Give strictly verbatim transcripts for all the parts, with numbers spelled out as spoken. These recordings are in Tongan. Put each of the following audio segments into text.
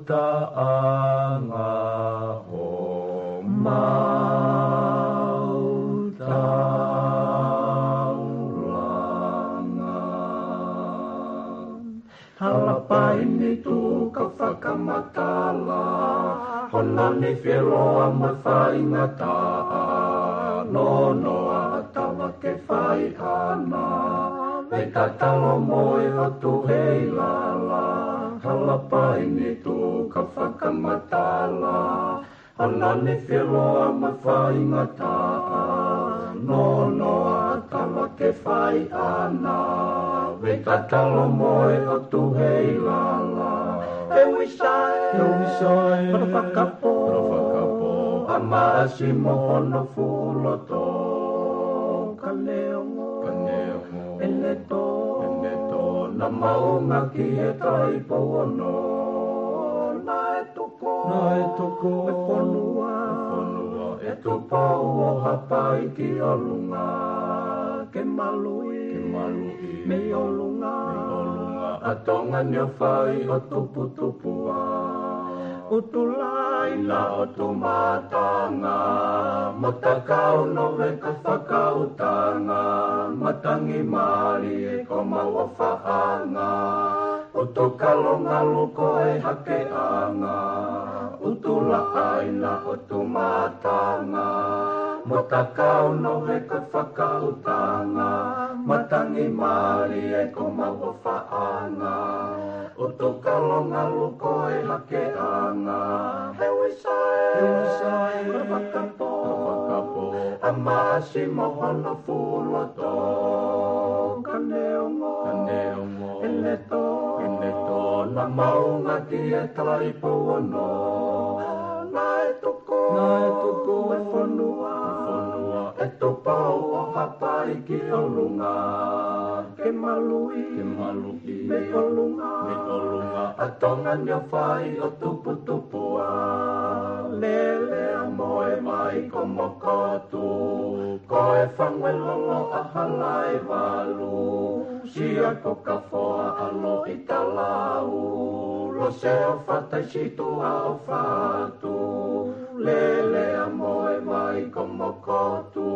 ʻUtaʻanga homau taulanga. Hala paini tuʻu ka fakamatala, hono nifi ʻe loa mo e faingataʻa, nonoa ʻa Tavake Faiʻana, Veitatalo mo e ʻOtu Heilala. Hala paini tuʻu ka fakamatala, hono nifi ʻe loa mo e faingataʻa, nonoa ʻa Tavake Faiʻana, Veitatalo mo e ʻOtu Heilala. ʻE Uisa ē, ʻe Uisa ē, hono fakapō, hono fakapō, ʻa Maʻasi mo hono fuʻu loto, ka neongo, ka neongo, ʻene tō, ʻene tō, naʻa maunga ki he Taʻahine Pouono, naʻe tuku, naʻe tuku e fonua, e fonua ʻe Tupou ʻo Haʻapai ki ʻolunga, ke maluʻi, ke maluʻi mei ʻolunga, mei ʻolunga ʻa Tonga ni ʻo fai ʻo tuputupuʻa. ʻUtulai na ʻo Tumatanga, Matakau, Noveka, Fakautanga, Matangi, Malie, ko Mauʻofaʻanga, ʻUtukalo, Ngaluko, ʻe Hakeʻanga, ʻUtulaʻai na ʻo Tumatanga, Matakau, Noveka, Fakautanga, Matangi, Malie, ko Mauʻofaʻanga, ʻUtukalo, Ngaluko, ʻe Hakeʻanga. ʻE Uisa ē, ʻe Uisa ē, hono fakapō, hono fakapō, ʻa Maʻasi mo hono fuʻu loto, ka neongo, ka neongo, ʻene tō, ʻene tō, naʻa maunga ki he Taʻahine Pouono, naʻe tuku, naʻe tuku e fonua, e fonua ʻe Tupou ʻo Haʻapai ki ʻolunga, ke maluʻi, ke maluʻi mei ʻolunga, mei ʻolunga ʻa Tonga ni ʻo fai ʻo tuputupuʻa. Lele ʻa Moemai ko Mokotu, ko e fangu ʻe lolo ʻa Halaevalu, Sia ko Kafoa ʻa Loʻitalau, Lose ʻo Fataisituʻa ʻo Fatu, Lele ʻa Moemai ko Mokotu,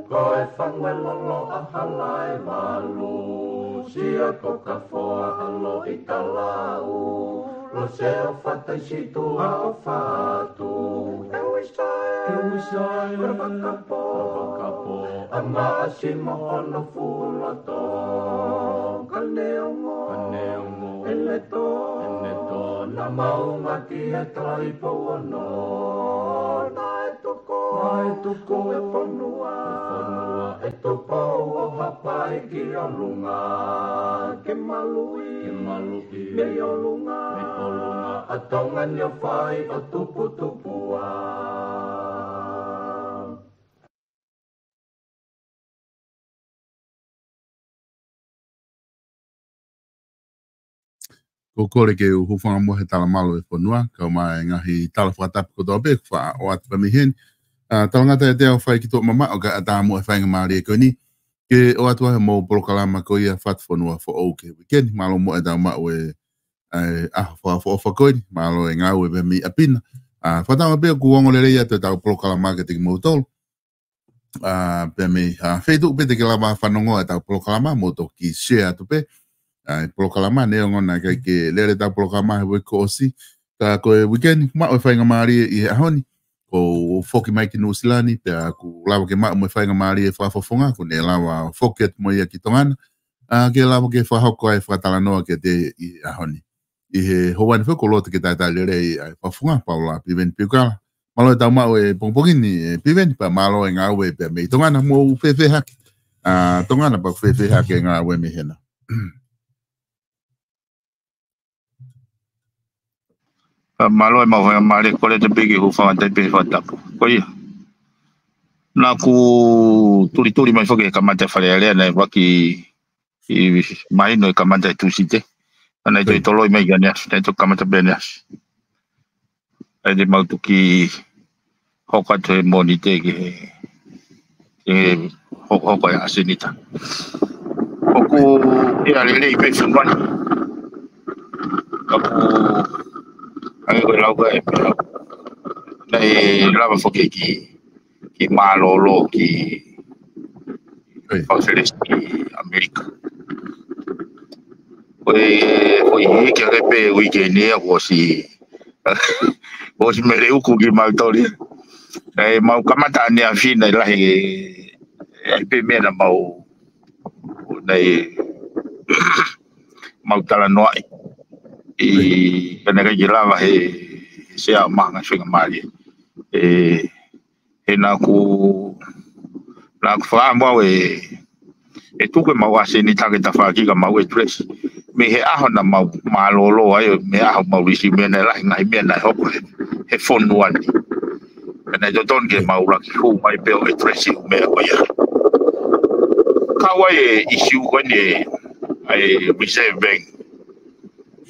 ko e fangu ʻe lolo ʻa Halaevalu, Sia ko Kafoa ʻa Loʻitalau, Lose ʻo Fataisituʻa ʻo Fatu. ʻE Uisa ē, ʻe Uisa ē, hono fakapō, hono fakapō, ʻa Maʻasi mo hono fuʻu loto, ka neongo, ka neongo, ʻene tō, ʻene tō, naʻa maunga ki he Taʻahine Pouono, naʻe tuku, naʻe tuku e fonua, e fonua ʻe Tupou ʻo Haʻapai ki ʻolunga, ke maluʻi, ke maluʻi mei ʻolunga, mei ʻolunga ʻa Tonga ni ʻo fai ʻo tuputupuʻa. Ko e kole ke u hūfanga muʻa he talamalu e fonua, kae ʻumaʻā e ngaahi tala fakatapu kotoa pē kuo faʻa ʻoatu mei heni. ʻA, talangata ʻiate au Faikituʻa Mamaʻo, kae ʻatā muʻa e faingamālie ko eni ke ʻoatu ai hoʻomou polokalama ko ia Fatufonua Foʻou ki he uike ni. Mālō muʻa ʻetau maʻu e ʻa e ʻaho fakaʻofoʻofa ko eni, mālō e ngāue pē mei ʻapi na. ʻA, fakatauange pē ʻoku ongo lelei atu ʻetau polokalama kiate kimoutolu. ʻA, pea mei ha feituʻu pē te ke lava fanongo ʻetau polokalama, mou toki share atu pē ʻa e polokalama, neongo naʻe ʻikai ke lele ʻetau polokalama he uike kuo ʻosi. Ka ko e weekend, maʻu e faingamālie ʻi he ʻaho ni, ʻoku ou foki mai ki Nuʻusila ni, pea ʻoku lava ke maʻu mo e faingamālie fakafofonga, ʻoku ne lava foki atu mo ia ki Tonga na, ʻa, ke lava ke fakahoko ai e fakatalanoa kiate ia ʻi he ʻaho ni. ʻI he ʻaho ni foki ʻoku ou loto ke talitali lelei ʻa e fakafofonga, Paula Piveni Piukala. Mālō e tau maʻu e pongipongi ni, ʻe Piveni, pea mālō e ngāue pē mei Tonga na, mou fēfē hake. ʻA, Tonga na pea fēfē hake e ngāue mei hena. ʻA, mālō e maʻu faingamālie, kole atu pē ke u hūfanga atu pē he fakatapu. Ko ia. Naʻá ku tulituli mai foki he kamata e Fale Alea, naʻe ʻuluaki ʻi mahino e kamata e Tūsite. Naʻe toe toloi mai ki ʻaneafi, naʻe toe kamata pē ʻaneafi. ʻAi te mau toki hoko atu he Mōnite ki he, ki he ho-, hoko e ʻasenita. ʻOku ʻi ai e lelei pē fonua ni. ʻOku, hangē ko e lau ko ē, naʻe lava foki ki, ki mālōlō ki Konifelenisi ʻAmelika. Ko e, ko e hiki ake pē uike ni ʻoku ʻosi, ʻosi mele uku kimautolu. ʻE mau kamata ʻaneafi naʻe lahi, ʻe, ʻe pē meʻa naʻa mau, naʻe mau talanoaʻi. ʻI, pea naʻe ʻikai ke lava he, he sea ʻo maʻu ha faingamālie. ʻE, he naʻá ku, naʻá ku fakaʻamu au ʻe, ʻe tuku ʻemau ʻasenita ki he tafaʻaki ka mau address. Mei he ʻaho naʻa mau mālōlō ai, mei he ʻaho mau lisi meʻa naʻe lahi e ngaahi meʻa naʻe hoko he, he fonua ni. Pea naʻe totonu ke mau laki hū mai pē ʻo address e ʻū meʻa ko ia. Kau ai e issue ko eni ʻa e Reserve Bank.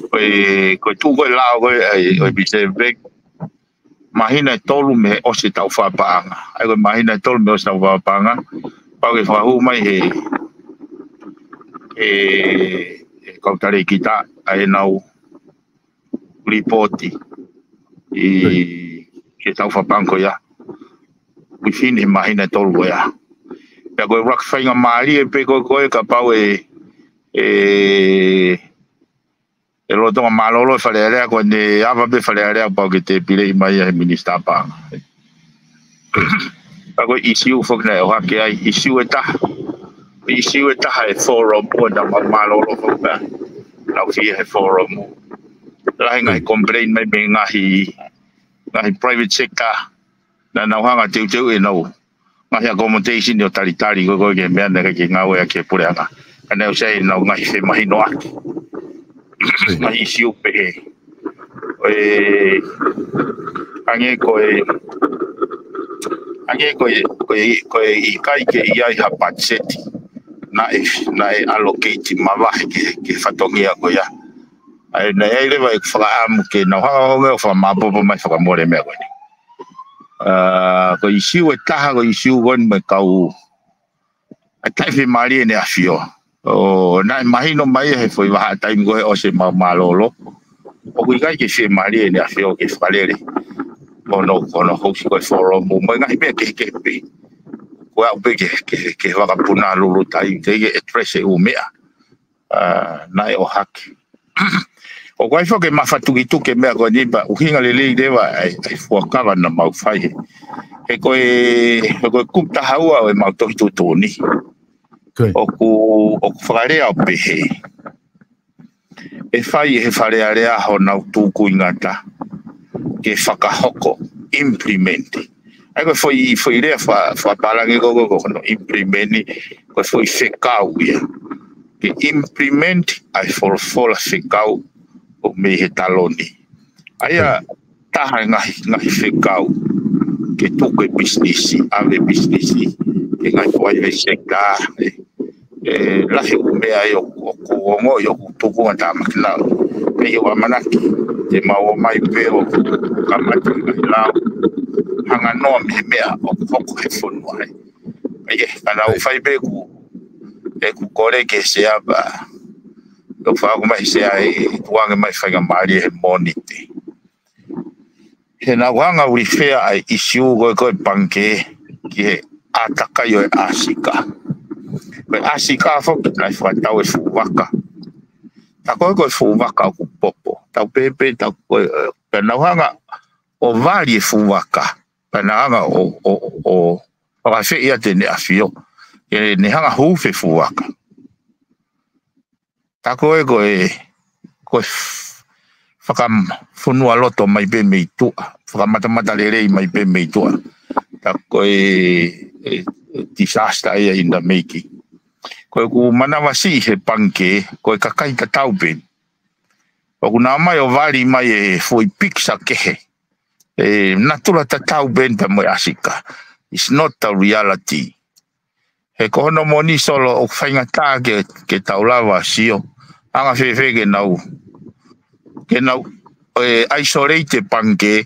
Ko e, ko e tuʻu ko ē lao ko ē ʻa e, ʻo e Reserve Bank. Māhina ʻe tolu mei he ʻosi ʻetau fakapaʻanga. ʻA ia ko e māhina ʻe tolu mei he ʻosi ʻetau fakapaʻanga, pau ke fakahū mai he, he, he kau talēkita ʻa ʻenau lipooti ʻi, ki heʻetau fakapaʻanga ko ia. Within he māhina ʻe tolu ko ia. Pea ko e ʻuluaki faingamālie pē ko ē, ko ē kapau ʻe, ʻe, ʻe lolotonga mālōlō e Fale Alea, ko ʻene ava pē Fale Alea pau ke tēpileʻi mai ia he Minisitā Paʻanga. Ka ko e issue foki naʻe ʻohake ai, issue ʻe taha. Issue ʻe taha e forum, ko ʻena mau mālōlō foki pē. Nau fie he forum. Lahi ngaahi complain mai mei he ngaahi, ngaahi private sector. Naʻa nau hanga teuteu ʻenau ngaahi accommodation ʻo talitali ko ē, ko ē ki he meʻa naʻe ʻikai ke ngāueʻaki ʻe he puleʻanga. Ka naʻe ʻosi ʻi ai ʻenau ngaahi femahinoʻaki. Ngaahi issue pehē. ʻE, hangē ko e, hangē ko e, ko e, ko e ʻikai ke ʻi ai ha patiseti naʻe, naʻe allocate mavahe ki he, ki he fatongia ko ia. ʻA ia naʻe ʻi ai leva ʻeku fakaʻamu ke nau hanga ʻo ngāue ʻo fakamāpopo mai fakamole e meʻa ko eni. ʻA, ko e issue ʻe taha, ko e issue ko eni mo e kau, ʻa e taʻefiemālie ʻEne ʻAfio. ʻO, naʻe mahino mai he foʻi vahaʻa taimi ko ē ʻosi ʻemau mālōlō, ʻoku ʻikai ke fiemālie ʻEne ʻAfio ke fakalele hono, hono host ko ē forum mo e ngaahi meʻa kehekehe pē. Ko e aʻu pē ke, ke, ke vakapuna lulu tai, teʻeki ke address e ʻū meʻa. ʻA, naʻe ʻohake. ʻOku ʻi ai foki e mafatukituki e meʻa ko eni pea ʻuhinga lelei leva ʻa e, ʻa e fuakava naʻa mau fai he. He ko e, he ko e kupu taha ua ʻo ʻemau tohi tuʻutuʻuni. ʻOku, ʻoku fakalea ʻo pehē. ʻE fai ʻe he Fale Alea honau tūkuingata ke fakahoko, implement. ʻA ia ko e foʻi, foʻi lea fa-, fakapālangi ko ē, ko ē, ko hono implement, ko e foʻi fekau ia. Ke implement ʻa e folofola fekau ʻoku mei he taloni. ʻA ia taha e ngaahi, ngaahi fekau ke tuku e pisinisi, ʻave e pisinisi, ke ngaahi private sector, ʻe, ʻe lahi ʻū meʻa ʻoku, ʻoku ongoʻi ʻoku tuku ngata maki lau. Pea ʻoku ʻamanaki, te mau ō mai pē ʻo kamata ngaahi lau. Hanga noa mei he meʻa ʻoku hoko he fonua ai. ʻE, ka nau fai pē ʻeku, ʻeku kole ki he Sea pea ʻo fakahoko mai he sea ʻe tuku ange mai faingamālie he Mōnite. He naʻa ku hanga ʻo refer ʻa e ʻisiū ko ē ko e pangikē ki he ʻātakai ʻo e ʻasika. Ko e ʻasika foki naʻe fakatau e fuʻu vaka. Tā ko ē ko e fuʻu vaka ʻoku popo. Tau pēpē, tau ko ē, pea naʻa ku hanga ʻo vali e fuʻu vaka. Pea naʻa ku hanga ʻo, ʻo, ʻo, ʻo fakafeʻiloaki ʻene ʻafio. Ke ne hanga ʻo hū e fuʻu vaka. Tā ko ē ko e, ko e f-, fakafonua loto mai pē mei tuʻa, fakamatamata lelei mai pē mei tuʻa. Tā ko e, e, e disaster ia in the making. Ko ʻeku manavasiʻi he pangikē, ko e kakai tatau pē. ʻOku nau ō mai ʻo vali mai e foʻi picture kehe. E natula tatau pē pea mo e ʻasika. It's not the reality. He ko hono moʻoni Solo ʻoku faingataʻa ke, ke tau lava sio. Anga fēfē ke nau, ke nau, e, isolate e pangikē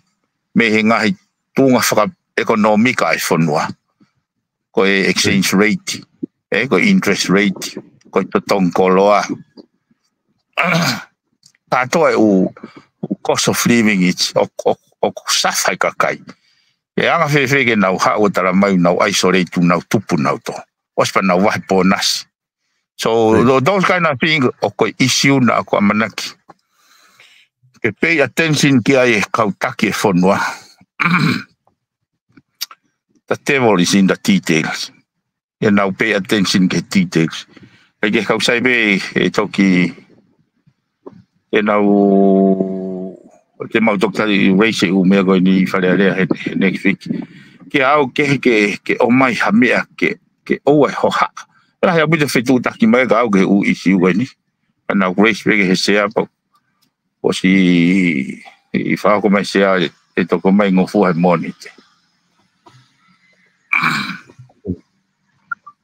mei he ngaahi tuʻunga fakaʻekonōmika ʻa e fonua. Ko e exchange rate, e, ko e interest rate, ko e totongi koloa. Kātoa e ʻū, ʻū cost of living, it's, ʻo, ʻo, ʻoku suffer e kakai. ʻE anga fēfē ke nau haʻu ʻo tala mai nau isolate ʻo nau tupu nau tō. ʻOsi pea nau vahe pōnasi. So, right. Tho-, those kind of things, ʻoku ko e issue naʻa ku ʻamanaki ke pay attention ki ai e kau taki e fonua. The devil is in the details. ʻE nau pay attention ki he details. ʻE ke kau sai pē e toki, ʻe nau, te mau toki tali raise e ʻū meʻa ko eni ʻi Fale Alea he, he next week. Ke ʻai ke, ke, ke ʻomai ha meʻa ke, ke ʻoua ʻe hohaʻa. Lahi ʻaupito e fetuʻutaki mai ka ʻai ke ʻū ʻisiū ko eni. Ka naʻa ku raise pē ki he sea pau. ʻOsi ʻi fakahoko mai sea ʻe toko mai ngofua he Mōnite.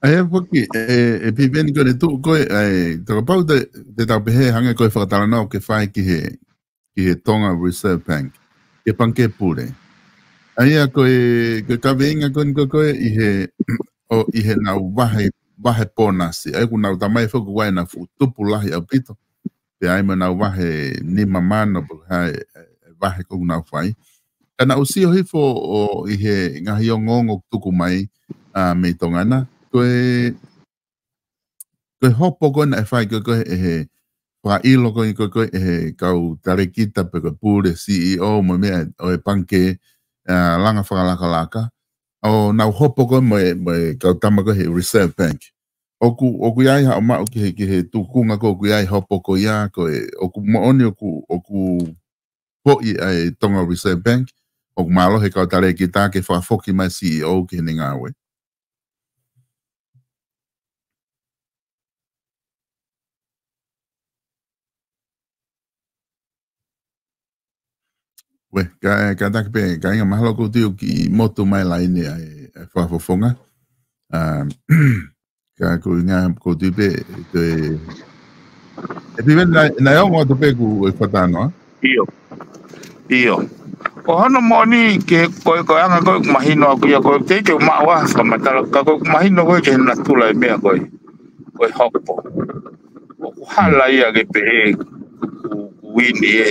ʻA ia foki, e, e Piveni ko eni tuʻu ko ē, ʻa e, tokapau te, te tau pehē hangē ko e fakatalanoa ʻoku ke fai ki he, ki he Tonga Reserve Bank, ki he pangikē pule. ʻA ia ko e, ko e kaveinga ko eni ko ē ʻi he, ʻo, ʻi he nau vahe, vahe pōnasi. ʻA ia ʻoku nau tamai foki ʻoku ʻi ai ʻena fuʻu tupu lahi ʻaupito. Pea ʻi ai mo ʻenau vahe nima mano, pe ko e hā e, e, e vahe ko ē ʻoku nau fai. Ka naʻa ku sio hifo ʻo ʻi he ngaahi ongoongo ʻoku tuku mai, ʻa, mei Tonga na. Ko e, ko e hopo ko ē naʻe fai ko ē ko ē ʻe he fakaʻilo ko ē ko ē ko ē ʻe he kau talēkita pe ko e pule C E O mo e meʻa ʻo e pangikē, ʻa, langa fakalakalaka. ʻO nau hopo ko ē mo e, mo e kau tama ko ē he Reserve Bank. ʻOku, ʻoku ʻi ai haʻo maʻu ki he, ki he tuʻunga ko ē ʻoku ʻi ai hopo ko ia, ko e, ʻoku moʻoni ʻoku, ʻoku foʻi ʻa e Tonga Reserve Bank, ʻoku mālohi e kau talēkita ke fakafoki mai C E O ki heʻene ngāue. Uē, ka, kātaki pē, kāinga, mahalo ʻoku ou tui ʻoku kiʻi motu mai laine ʻa e, ʻa e fakafofonga. ʻA, ka ko e ʻuhinga ʻoku ou tui pē, te, e Piveni naʻe, naʻe ongo atu pē ʻeku, e fakatalanoa. ʻIo. ʻIo. Ko hono moʻoni ke, ko e, ko e anga ko ē ʻoku mahino ʻaʻaku ia ko e te, te u maʻu ʻa e fakamatala, ka ko ʻeku mahino ko ē ki he natula e meʻa ko ē, ko e hopo. ʻOku hala ia ke pehē ʻoku, ʻoku ʻi heni ē.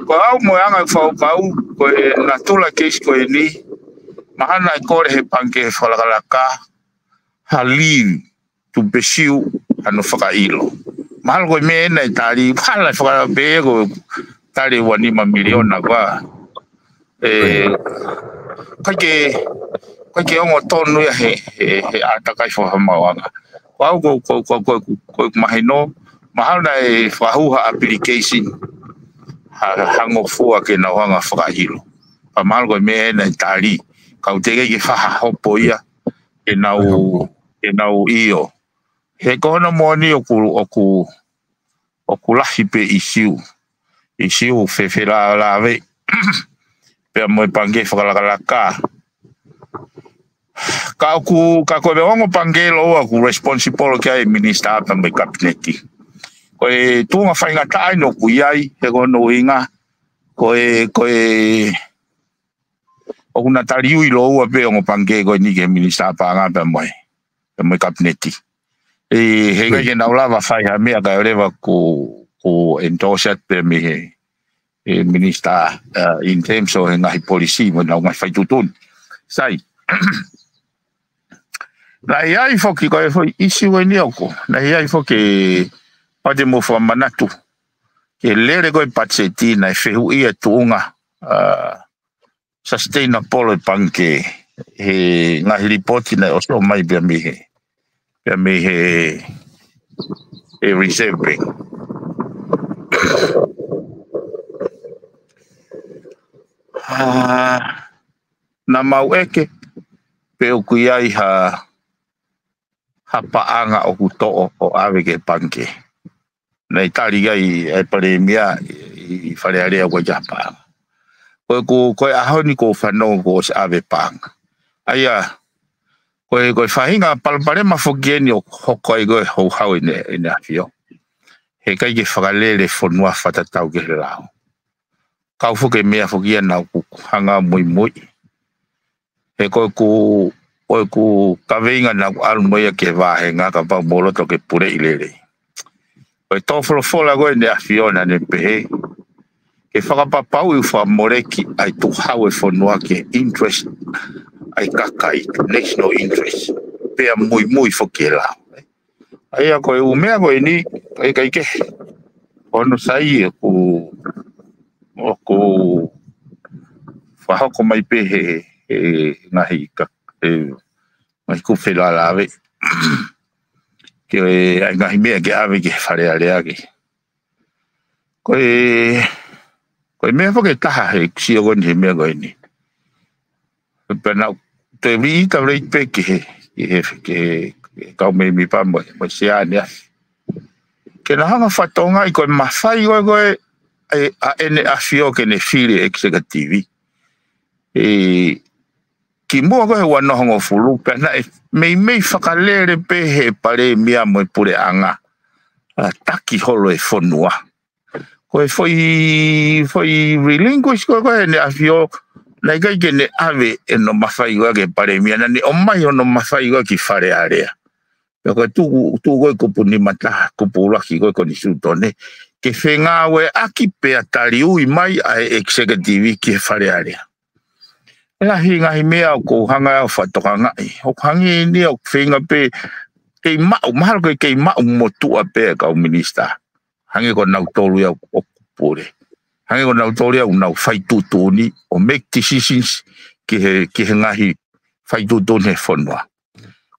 Ko au mo e anga ʻeku fakakaukau, ko e natula e keisi ko eni, mahalo naʻe kole he pangikē fakalakalaka ha leave to pursue hano fakaʻilo. Mahalo ko e meʻa ena ʻe tali, hala e fakapē ko e tali ua nima miliona ua. ʻE, ʻikai ke, ʻikai ke ongo tonu ia he, he, he ʻātakai fakamaauʻanga. Ko au ko, ko, ko, ko, ko, ko ʻeku mahino, mahalo naʻe fakahū ha application, ha, ha ngofua ke nau hanga fakaʻilo. Pea mahalo ko e meʻa ena ʻe tali, ka ʻoku teʻeki ke fai ha hopo ia, ke nau, ke nau ʻio. He ko hono moʻoni ʻoku, ʻoku, ʻoku lahi pē ʻisiū. ʻIsiū fefelāveʻi pea mo e pangikē fakalakalaka. Ka ʻoku, ka ko e ongo pangikē lōua ʻoku responsible ki ai e minisitā pea mo e kapineti. Ko e tuʻunga faingataʻa eni ʻoku ʻi ai, he ko hono ʻuhinga, ko e, ko e, ʻoku na taliui lōua pē ongo pangikē ko eni ki he minisitā paʻanga pea mo e, pea mo e kapineti. ʻI he ʻikai ke nau lava fai ha meʻa kae ʻoua leva kuo, kuo endorse atu pē mei he, he minisitā, uh, in terms of he ngaahi policy mo ʻenau ngaahi faituʻutuʻuni. Sai. Naʻe ʻi ai foki ko e foʻi issue eni ʻoku. Naʻe ʻi ai foki pate mo fakamanatu. Ke lele ko e patiseti naʻe fehuʻia tuʻunga, uh, sustainable e pangikē he ngaahi lipooti naʻe ʻosi ʻomai pea mei he, pea mei he, he Reserve Bank. Ah, naʻa mau ʻeke pe ʻoku ʻi ai ha, ha paʻanga ʻoku toʻo ʻo ʻave ki he pangikē. Naʻe tali ai ʻe he Palēmia ʻi, ʻi Fale Alea ʻoku ʻikai ha paʻanga. Ko e ku, ko e ʻaho ni kuo u fanongo kuo ʻosi ʻave paʻanga. ʻA ia, ko e, ko e faʻahinga palopalema foki eni ʻoku hoko ai ko e houhau ʻEne, ʻEne ʻAfio. He ʻikai ke fakalele fonua fakatatau ki he lao. Kau foki e meʻa foki ia naʻa ku hanga muimui. He ko ʻeku, ko ʻeku kaveinga naʻa ku ʻalu mo ia ki he vāhenga kapau ʻoku mou loto ke puleʻi lelei. Ko e tō folofola ko ē ʻEne ʻAfio naʻa ne pehē, ke fakapapauʻi ʻoku fakamoleki ʻa e tukuhau e fonua ki he interest ʻa e kakai, national interest. Pea muimui foki e lao. ʻA ia ko e ʻū meʻa ko eni, ʻikai, ʻikai ke. Ono sai ʻoku, ʻoku fakahoko mai pē he, he ngaahi ka, he ngaahi kupu felālāveʻi. Ke ʻai ngaahi meʻa ke ʻave ki Fale Alea ke. Ko e, ko e meʻa foki ʻe taha he sio ko eni he meʻa ko eni. Pea naʻa ku toe reiterate pē ki he, ki he, ki he kau mēmipa mo, mo e Sea ʻaneafi. Ke na hanga fakatokangaʻi ko e mafai ko ē, ko ē, ʻa e, ʻa ʻEne ʻAfio ke ne fili e executive. ʻE, kimuʻa ko ē he ua noa hongofulu, pea naʻe meimei fakalele pē he Palēmia mo e puleʻanga. ʻA, taki holo e fonua. Ko e foʻi, foʻi relinquish ko ē, ko ē ʻEne ʻAfio, naʻe ʻikai ke ne ʻave ʻene mafai ko ē ki he Palēmia, naʻa ne ʻomai hono mafai ko ē ki Fale Alea. Pea ko e tuku, tuku ko ē kupu nima taha, kupu ʻuluaki ko ē Konisitūtone, ke fengāueʻaki pea taliui mai ʻa e executive ki he Fale Alea. Lahi ngaahi meʻa ʻoku ou hanga ʻo fakatokangaʻi. ʻOku hangē ni ʻoku feinga pē, kei maʻu, mahalo kei, kei maʻu motuʻa pē kau minisitā. Hangē ko nautolu ia ʻoku pule. Hangē ko nautolu ia ʻoku nau fai tuʻutuʻuni, ʻo make decisions ki he, ki he ngaahi fai tuʻutuʻuni he fonua.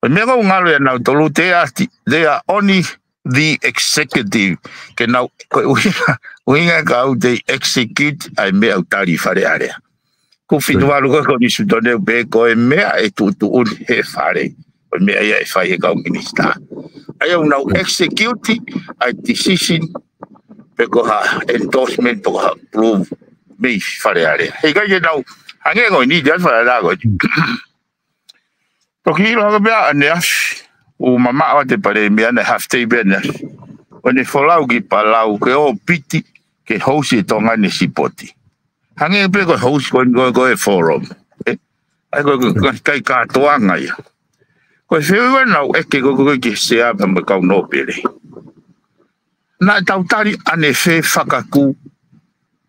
Ko e meʻa ko ē ʻoku ngalo ia nautolu, they are the, they are only the executive. Ke nau, ko e ʻuhinga, ʻuhinga ka au they execute ʻa e meʻa ʻoku tali Fale Alea. Ko e fitu valu ko ē Konisitūtone pē ko e meʻa ʻe tuʻutuʻuni he Fale. Ko e meʻa ia ʻe fai he kau minisitā. ʻA ia ʻoku nau execute ʻa e decision pe ko ha endorsement pe ko ha approve mei Fale Alea. He ʻikai ke nau, hangē ko eni, te atu Fale Alea ko eni. Toki ʻilo hake pea ʻaneafi, ʻoku mamaʻo atu e Palēmia ʻaneafi, half day pē ʻaneafi. ʻO ne folau ki Palau ke ō Piti, ke host e Tonga ʻene sipoti. Hangē pē ko e host ko ē, ko e, ko e forum. ʻE, ʻa ia ko e, ko e, ko e kai kātoanga ia. Ko e fehuʻi ʻoku nau ʻeke ko ē, ko e ki he Sea pea mo e kau nōpele. Naʻa tau tali ʻanefē fakakū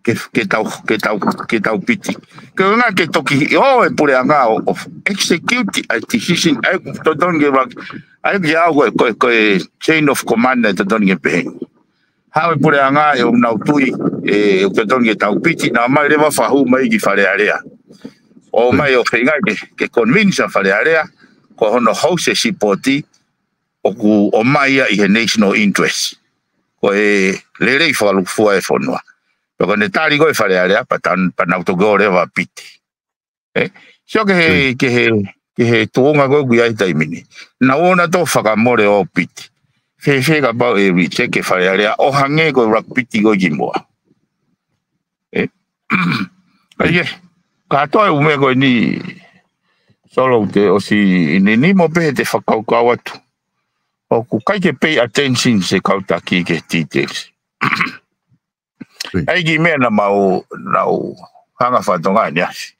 ke, ke tau, ke tau, ke tau Piti. Ko e ʻuhinga ke toki ō e puleʻanga ʻo, ʻo execute ʻa e decision, ʻa ia ʻoku totonu ke mak-, ʻa ia ke au ko e, ko e, ko e chain of command ʻe totonu ke pehē. Haʻu e puleʻanga ʻe ʻoku nau tui, ʻe, ʻoku totonu ke tau Piti, naʻa mai leva fakahū mai ki Fale Alea. ʻO mai ʻo feinga ke, ke convince ʻa Fale Alea, ko hono host e sipoti, ʻoku ʻomai ia ʻi he national interest. Ko e lelei fakalūkufua e fonua. Pea ko ʻene tali ko ē Fale Alea, pea tan-, pea nau toki ō leva Piti. ʻE? Sio ki he, ki he, ki he tuʻunga ko ē ʻoku ʻi ai he taimi ni. Naʻa nau ō nautolu fakamole ʻo Piti. Fēfē kapau ʻe reject ʻe Fale Alea, ʻo hangē ko e rak Piti ko ē kimuʻa. ʻE? ʻA ia, kātoa e ʻū meʻa ko eni, Solo, te ʻosi ʻi he nimo pē te fakakaukau atu. ʻOku ʻikai ke pay attention ʻa e kau taki ki he details. ʻA ia kiʻi meʻa naʻa mau, nau hanga fakatokangaʻi ʻaneafi.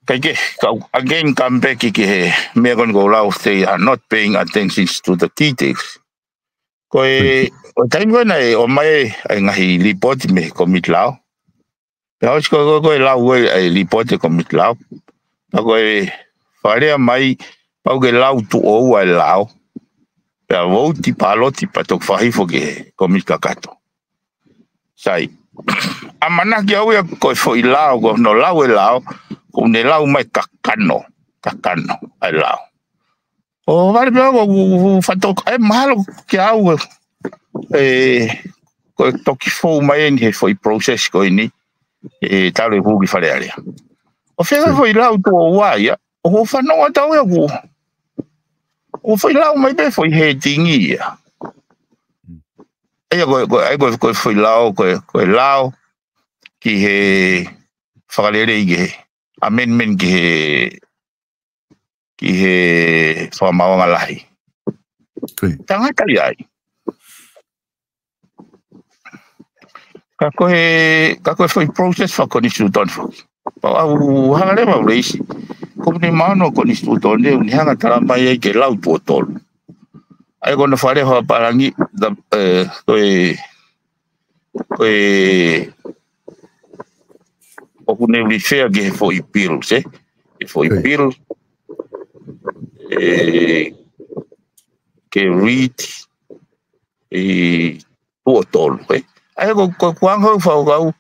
Kae kehe, kau again come back ki he meʻa ko eni ʻoku ou lau, they are not paying attention to the details. Ko e, ʻo e taimi ko ē naʻe ʻomai ai e ngaahi lipooti mei he komiti lao. Pea ʻosi ko ē, ko e, ko e lau ʻa e lipooti e komiti lao. Pea ko e fakalea mai, pau ke lau tuʻo ua e lao. Pea vouti pāloti pea toki fakahifo ki he komiti kakato. Sai. ʻAmanaki au ia ko e foʻi lao, ko hono lau e lao, ʻoku ne lau mai kakano, kakano ʻa e lao. ʻO vale pē au ʻoku, ʻoku fato-, ʻe mahalo kiate au ē, ko e toki fou mai eni he foʻi process ko eni, ʻe talu e hū ki Fale Alea. ʻO fēfē foʻi lau tuʻo ua ia, ʻoku ou fanongo atu au ia ʻoku, ʻoku foʻi lau mai pē foʻi heading ia. ʻA ia ko e, ko e, ʻa ia ko e, ko e foʻi lao, ko e, ko e lao ki he fakalelei ki he amendment ki he, ki he fakamaauʻanga lahi. Tangata ia ai. Ka ko e, ka ko e foʻi process fakakonisitūtone foki. Pau au hanga leva ʻo raise. Ko e meʻa mahuʻinga konisitūtone, ʻoku ne hanga tala mai ai ke lau tuʻo tolu. ʻA ia ko hono fakalea fakapālangi, the, ʻe, ko e, ko e, ʻoku ne refer ki he foʻi bill, ē? He foʻi bill, ʻe, ke read, ʻe, tuʻo tolu, ē? ʻA ia ko, ko, ko e anga hoku fakakaukau,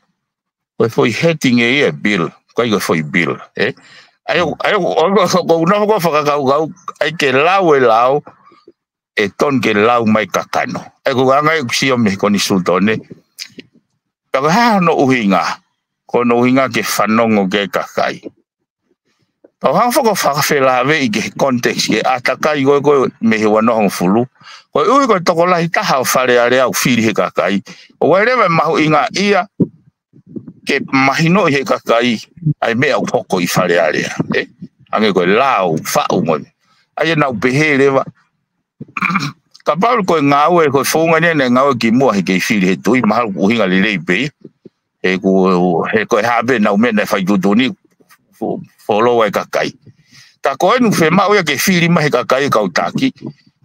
ko e foʻi heading ē ia bill, ʻikai ko e foʻi bill, ē? ʻA ia, ʻa ia, ʻoku ou nofo ʻo fakakaukau, ʻai ke lau e lao, ʻe tonu ke lau mai kakano. ʻA ia ko e anga ʻeku sio mei he konisitūtone. Pea ko e hā hono ʻuhinga, ko hono ʻuhinga ke fanongo ki ai e kakai. Pea u hanga foki ʻo fakafelāveʻi ki he context, ki he ʻātakai ko ē ko ē mei he ua noa hongofulu. Koeʻuhi ko e tokolahi taha ʻo Fale Alea ʻoku fili ʻe he kakai. ʻOku ʻi ai leva e mahuʻinga ia ke mahinoʻi ʻe he kakai ʻa e meʻa ʻoku hoko ʻi Fale Alea, ē? Hangē ko e lao, faʻu mo e. ʻA ia naʻa ku pehē leva, kapau ko e ngāue, ko e founga eni ʻa e ngāue kimuʻa he kei fili ʻe he tuʻi, mahalo ʻoku ʻuhinga lelei pē ia. He ko, he ko e hā pē ʻenau meʻa naʻe fai tuʻutuʻuni, fo-, follow ʻa e kakai. Ka ko eni ʻoku fiemaʻu ia ke fili mai ʻe he kakai e kau taki.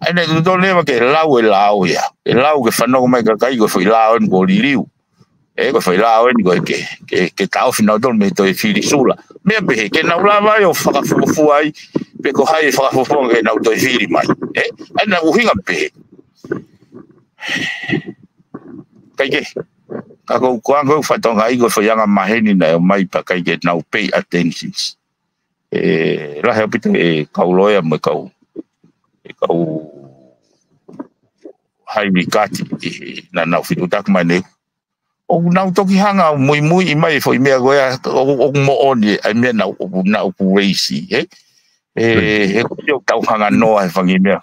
ʻA ia naʻe tuʻutuʻuni leva ke lau e lao ia. ʻE lau ke fanongo mai e kakai ko e foʻi lao eni kuo liliu. Ē, ko e foʻi lao eni ko e ke, ke, ke taʻofi nautolu mei he toe fili sula. Meʻa pehē, ke nau lava ai ʻo fakafuofua ai, pe ko hai ʻe fakafuofua ke nau toe fili mai. Ē, ʻa ia naʻe ʻuhinga pehē. Kae kehe, ka ko, ko e anga ʻeku fakatokangaʻi ko e foʻi anga maheni naʻe ʻomai pea ʻikai ke nau pay attentions. ʻE, lahi ʻaupito e kau loea mo e kau, e kau hai mikati, ʻi, naʻa nau fitutaki mai nei. ʻOku nau toki hanga ʻo muimuiʻi mai e foʻi meʻa ko ia, ʻoku, ʻoku moʻoni, ʻa e meʻa naʻa, ʻoku nau ku raise, ē? ʻE, he ko e tau hanga noa he fanga meʻa.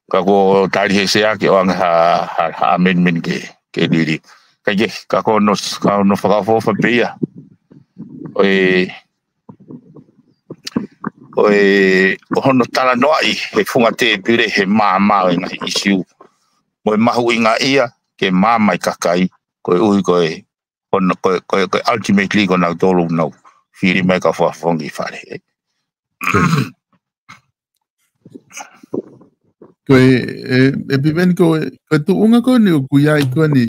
Ka ko e tali he sea ke ʻoange ha, ha, ha amendment ke, ke liliu. Kae kehe, ka ko hono, ka ko hono fakaʻofoʻofa pē ia. ʻO e, ʻo e, ʻo hono talanoaʻi he funga tēpile he maama ʻo e ngaahi ʻisiū. Mo e mahuʻinga ia ke maama e kakai, koeʻuhi ko e, ko hono, ko e, ko e, ko e ultimately ko nautolu naʻa nau fili mai ka fakafofongi ʻi Fale. Ko e, ʻe, ʻe Piveni ko e, ko e tuʻunga ko eni ʻoku ʻi ai ko eni,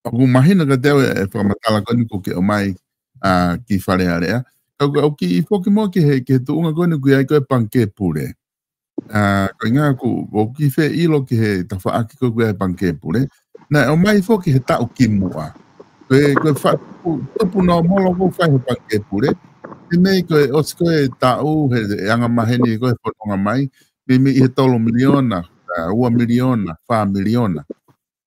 ʻoku mahino kiate au e fakamatala ko eni ʻoku ke ʻomai, ʻa, ki Fale Alea. Ka ʻoku, ʻoku kiʻi foki muʻa ki he, ki he tuʻunga ko eni ʻoku ʻi ai ko e pangikē pule. ʻA, ko e ʻuhinga ʻoku, ʻoku kiʻi fie ʻilo ki he tafaʻaki ko ē ʻoku ʻi ai e pangikē pule. Naʻe ʻomai foki he taʻu kimuʻa. Ko e, ko e fa-, tupu, tupu nōmolo ʻoku fai he pangikē pule. He meimei ko e ʻosi ko ē taʻu he, he anga maheni ko ē fononga mai. Meimei ʻi he tolu miliona, ʻa, ua miliona, fā miliona.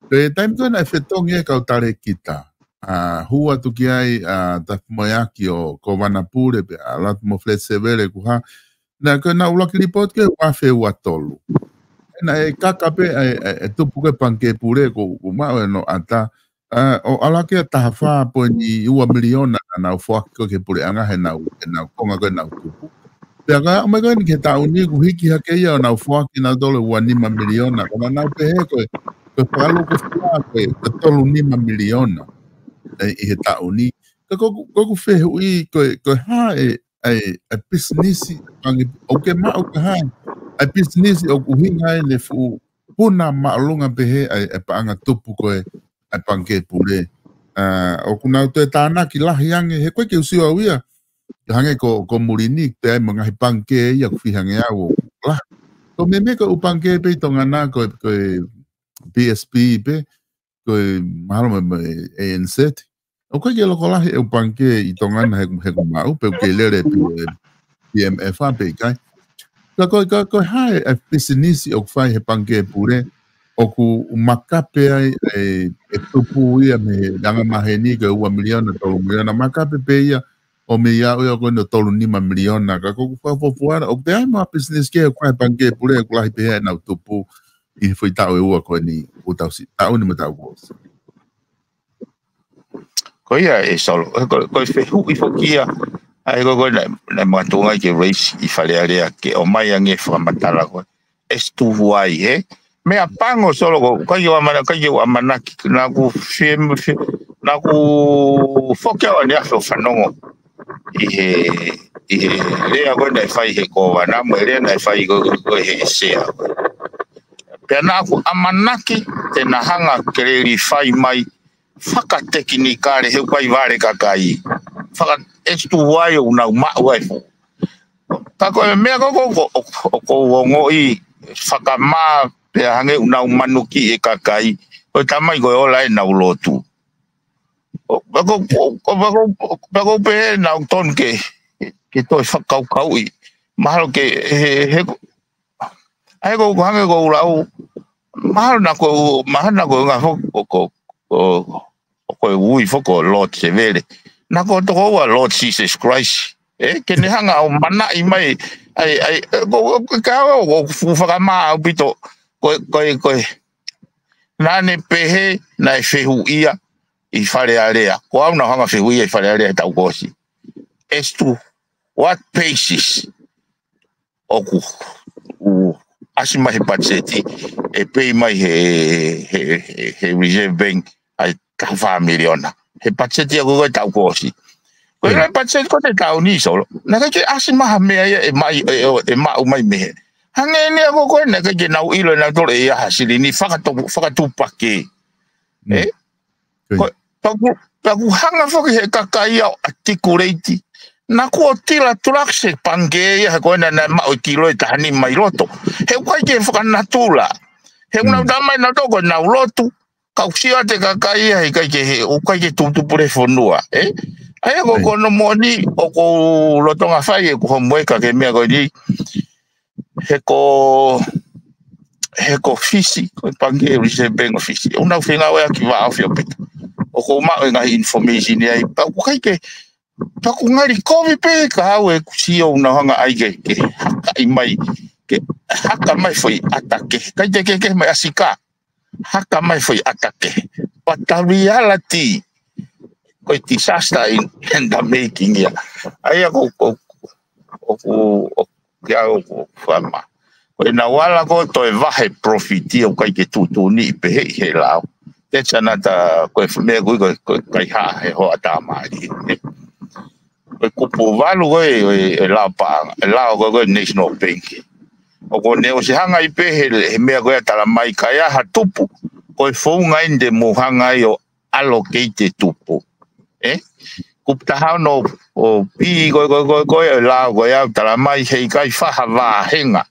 Ko e taimi ko ē naʻe fetongi e kau talēkita. ʻA, hū atu ki ai, ʻa, Tafimaʻeaki ʻo Kōvana Pule pea ʻalu atu mo Feleti Sevele kuo hā. Naʻe ko ʻenau ʻuluaki lipooti ko ē ua afe ua tolu. Naʻe kaka pē ʻa e, ʻa e, ʻa e tupu ko ē pangikē pule ʻoku, ʻoku maʻu ʻenau ʻata. ʻA, ʻo ʻalu hake ʻa e taha fā poini ua miliona naʻa nau foaki ko ē ki he puleʻanga heʻenau, heʻenau konga ko ē ʻenau tupu. Pea ka aʻu mai ko eni ki he taʻu ni ʻoku hiki hake ia ʻo nau foaki nautolu ua nima miliona. Ko ʻenau pehē ko e, ko e fakalukufua ko e, ko e tolu nima miliona. ʻE, ʻi he taʻu ni. Ka ko ʻeku, ko ʻeku fehuʻi, ko e, ko e hā e, ʻa e, ʻa e pisinisi, pangikē, ʻoku ke maʻu ka hā e, ʻa e pisinisi ʻoku ʻuhinga ai ʻene fuʻu puna māʻolunga pehē ʻa e, ʻa e paʻanga tupu ko ē ʻa e pangikē pule. ʻA, ʻoku nau toe tānaki lahi ange, he ko e ke usio au ia, hangē ko, ko muli ni, pea mo e ngaahi pangikē ia ʻoku fiha ange au ʻoku lahi. Ko e meimei ko e ʻū pangikē pē ʻi Tonga na ko e, ko e B S P pē, ko e mahalo mo e, mo e A N Z. ʻOku ʻikai ke loko lahi e ʻū pangikē ʻi Tonga na he, he ʻoku maʻu, pe ʻoku ke lele pē ʻi he P M F a pe ʻikai. Ka ko e, ka ko e hā e, e pisinisi ʻoku fai he pangikē pule, ʻoku makape ai e, e tupu ia mei he anga maheni ko e ua miliona, tolu miliona, makape pē ia ʻo mei aʻu ia ko eni ʻo tolu nima miliona, ka ko ʻeku fakafuofuaʻanga, ʻoku toe ʻi ai mo ha pisinisi kehe ʻoku fai he pangikē pule, ʻoku lahi pehē ʻenau tupu ʻi he foʻi taʻu ʻe ua ko eni, ʻū tausi, taʻu ni mo e taʻu kuo ʻosi. Ko ia ē Solo, ko, ko e fehuʻi foki ia, ʻa e ko, ko e naʻe, naʻe makatuʻunga ai ke raise ʻi Fale Alea ke ʻomai ange fakamatala ko e, as to why, he? Meʻapango Solo ko, ʻikai ke u ʻamana-, ʻikai ke u ʻamanaki, naʻa ku fie, fie, naʻa ku foki au ʻaneafi ʻo fanongo ʻi he, ʻi he lea ko ē naʻe fai he kōvana, mo e lea naʻe fai ko, ko, ko ē he sea. Pea naʻa ku ʻamanaki te na hanga ʻo clarify mai fakatekinikale he ʻoku ʻikai vale kakai. Faka-, as to why ʻoku nau maʻu ai fuʻu. Ka ko e meʻa ko, ko, ko, ko, ko u ongoʻi fakamā pea hangē ʻoku nau manuki e kakai, ko e taimi ko ē ʻoku ola ai ʻenau lotu. ʻO, pea ko, ko, ko, pea ko, pea ko pē naʻa ku tonu ke, ke toe fakakaukauʻi. Mahalo ke, he, he, ʻa e ko, ko hangē ko ʻeku lau, mahalo naʻa ko, mahalo naʻa ko e ngaahi fo-, ko, ko, ko, ko e ui foki ko Lord Sevele. Naʻa ko e tokoua Lord Jesus Christ. ʻE, ke ne hanga ʻo manaʻi mai, ʻa e, ʻa e, ko, ko, ka ʻo, ʻoku fuʻu fakamā ʻaupito, ko, ko, ko, naʻa ne pehē, naʻe fehuʻia ʻi Fale Alea. Ko au naʻa ku hanga ʻo fehuʻia ʻi Fale Alea he taʻu kuo ʻosi. As to what basis ʻoku, ʻoku ʻasi mai he patiseti, ʻe pei mai he, he, he, he Reserve Bank, ʻa e taha fā miliona. He patiseti ia ko ē taʻu kuo ʻosi. Ko e, mm, ʻi he patiseti ko ē taʻu ni Solo, naʻe ʻikai ke ʻasi mai ha meʻa ia ʻe mai, ʻe, ʻe, ʻe maʻu mai mei hē. Hangē ni ia ko ē naʻe ʻikai ke nau ʻilo ʻe nautolu ʻe ʻi ai ha silini fakatu-, fakatupakē. Mm. ʻE? Ko ia. Ko, pea ku, pea ku hanga foki he kakai ia ʻo articulate. Naʻa ku ʻo tila tulak se pangikē ia he ko ena naʻe maʻu e kilo ʻe taha nima ʻi loto. He ʻoku ʻikai ke fakanatula. He ʻoku nau, mm, tala mai nautolu ko ʻenau lotu. Ka ʻoku sio atu e kakai ia he ʻikai ke, he ʻoku ʻikai ke tuputupu le fonua. ʻE? ʻA ia ko, right, ko hono moʻoni ʻoku ou lolotonga fai ʻeku homework ki he meʻa ko eni. He ko, he ko Fisi, ko e pangikē Reserve Bank ʻo Fisi. ʻOku nau fengāueʻaki vāofi ʻaupito. ʻOku ou maʻu e ngaahi information ia ai, pea ʻoku ʻikai ke, pea ʻoku ngali kovi pē ka au ʻeku sio ʻoku nau hanga ai ke, ke hakaʻi mai, ke haka mai foʻi ʻata kehe. ʻIkai te ke, ke mai ʻasi ka. Haka mai foʻi ʻata kehe. But the reality, ko e disaster in, in the making ia. ʻA ia ko, ko, ʻoku, ʻoku, ke au ʻoku fama. Ko e nau ala ko ē toe vahe profit ia ʻoku ʻikai ke tuʻutuʻuni pehē ʻi he lao. That's another, ko e meʻa ko ē, ko e, ko e kaihaʻa he hoʻatā mālie. Ko e kupu valu ko ē, ʻo e, e lao paʻanga, e lao ko ē, ko e National Bank. ʻOku ne ʻosi hanga ʻo pehē he, he meʻa ko ē ʻa e tala mai ka ʻi ai ha tupu, ko e founga eni te mou hanga ai ʻo allocate e tupu. ʻE? Kupu taha ono ʻo pi ko ē, ko e, ko e, ko e lao ko ē ʻoku tala mai heʻikai fai ha vāhenga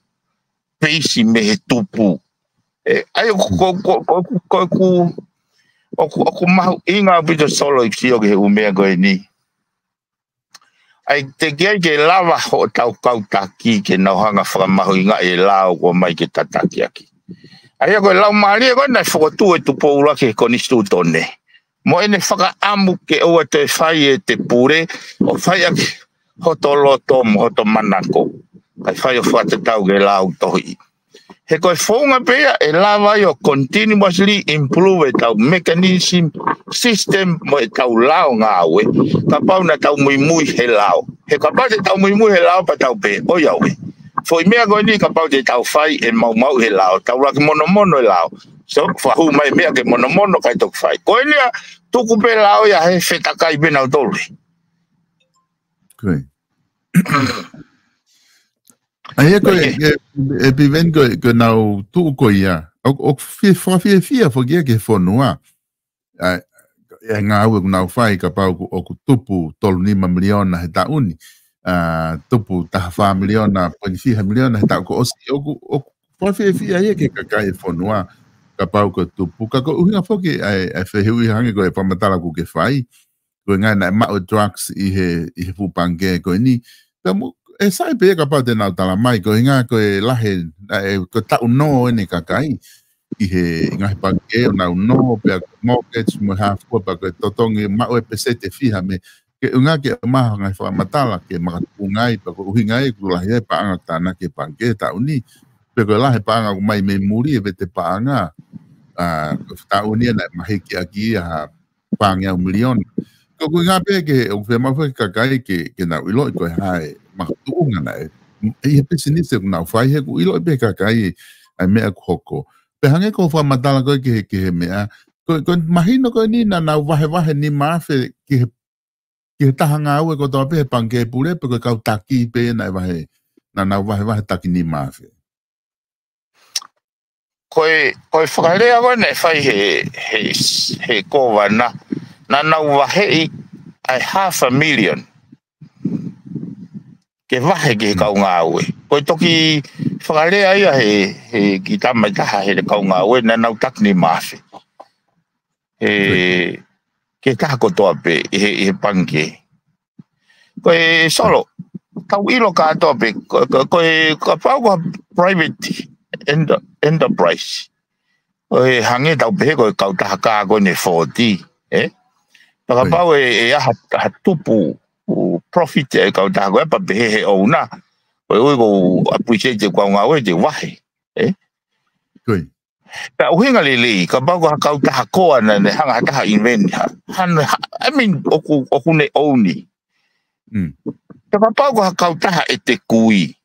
peisi mei he tupu. ʻE, ʻa ia ko, ko, ko, ko, ko, ko, ʻoku, ʻoku mahuʻinga ʻaupito Solo ʻeku sio ki he ʻū meʻa ko eni. ʻAi, teʻeki ai ke lava hotau kau taki ke nau hanga ʻo fakamahuʻingaʻi e lao ʻoku ʻomai ke tataki ʻaki. ʻA ia ko e laumālie ko ē naʻe fokotuʻu ʻe Tupou ʻUluaki he konisitūtone. Mo ʻene fakaʻamu ke ʻoua toe fai ʻe he pule, ʻo fai ʻaki hoto loto mo hoto manako. Kae fai ʻo fakatatau ki he lao tohi. He ko e founga pē ia ʻe lava ai ʻo continuously improve ʻetau mechanism, system mo ʻetau lao ngāue. Kapau naʻa tau muimui he lao. He kapau te tau muimui he lao pea tau pehē, ʻoiauē. Foʻi meʻa ko eni kapau te tau fai ʻe maumauʻi he lao, tau laki monomono e lao. So, fakahū mai meʻa ke monomono kai toki fai. Ko eni ia tuku pē lao ia he fetakai pē nautolu. Ko ia. ʻA ia ko e, Ko e, e, e Piveni ko e, ko e nau tuʻu ko ia. ʻO, ʻo fie, fakafiefia foki ia ki he fonua. ʻA, e ngāue ʻoku nau fai kapau ʻoku, ʻoku tupu tolu nima miliona he taʻu ni. ʻA, tupu taha fā miliona, poini fiha miliona he taʻu kuo ʻosi. ʻOku, ʻoku fakafiefia ia ki he kakai e fonua. Kapau ko e tupu. Ka ko e ʻuhinga foki ʻa e, ʻa e fehuʻi hangē ko e fakamatala ʻoku ke fai. Ko e ngaahi naʻe maʻu e drugs ʻi he, ʻi he fuʻu pangikē ko eni. Pea mo, ʻe sai pē ia kapau te nau tala mai, ko e ʻuhinga ko e lahi, ʻa e, ko e taʻu nō ʻene kakai ʻi he ngaahi pangikē ʻo nau nō, pea ko e mortgage mo e hā fua, pea ko e totongi maʻu e peseti ʻe fiha mei he, ke ʻuhinga ke maʻu ha ngaahi fakamatala, ke makatuʻunga ai, pea ko e ʻuhinga ia ʻoku lahi ai e paʻanga tānaki e pangikē taʻu ni. Pea ko e lahi e paʻanga ʻoku ʻomai mei muli e vete paʻanga. ʻA, ko e taʻu ni naʻe mahiki ʻaki ia ha fāngeau miliona. Ko e ʻuhinga pē ke, ʻoku fiemaʻu foki e kakai ke, ke nau ʻiloʻi ko e hā e makatuʻunga naʻe, ʻi he pisinisi ʻoku nau fai he ʻoku ʻiloʻi pē kakai ʻa e meʻa ʻoku hoko. Pea hangē ko e fakamatala ko ē ki he, ki he meʻa, ko, ko e mahino ko eni naʻa nau vahevahe nima afe ki he, ki he taha ngāue kotoa pē he pangikē pule pe ko e kau taki pē naʻe vahe, naʻa nau vahevahe taki nima afe. Ko e, ko e fakalea ko ē naʻe fai he, he, he kōvana, naʻa nau vaheʻi ʻa e half a million ke vahe ki he kau ngāue. Ko e toki fakalea ia he, he kiʻi tama ʻe taha he kau ngāue, naʻa nau taki nima afe. He, ke taha kotoa pē ʻi he, ʻi he pangikē. Ko e Solo, tau ʻilo kātoa pē, ko, ko, ko e, kapau ko ha private enter-, enterprise. Ko e hangē tau pehē ko e kautaha kā ko eni Ford, ē? Pea kapau ʻe, ʻe ʻi ai ha, ha tupu, ʻū profit ʻa e kautaha ko ē pea pehē he ʻouna. Ko e ʻuhi ʻoku ou appreciate e kau ngāue te u vahe, ē? Ko ia. Pea ʻuhinga lelei, kapau ko ha kautaha koa naʻa ne hanga ha taha invent ha, ha, ha, I mean, ʻoku, ʻoku ne ʻouni. Mm. Pea kapau ko ha kautaha ʻe te kui.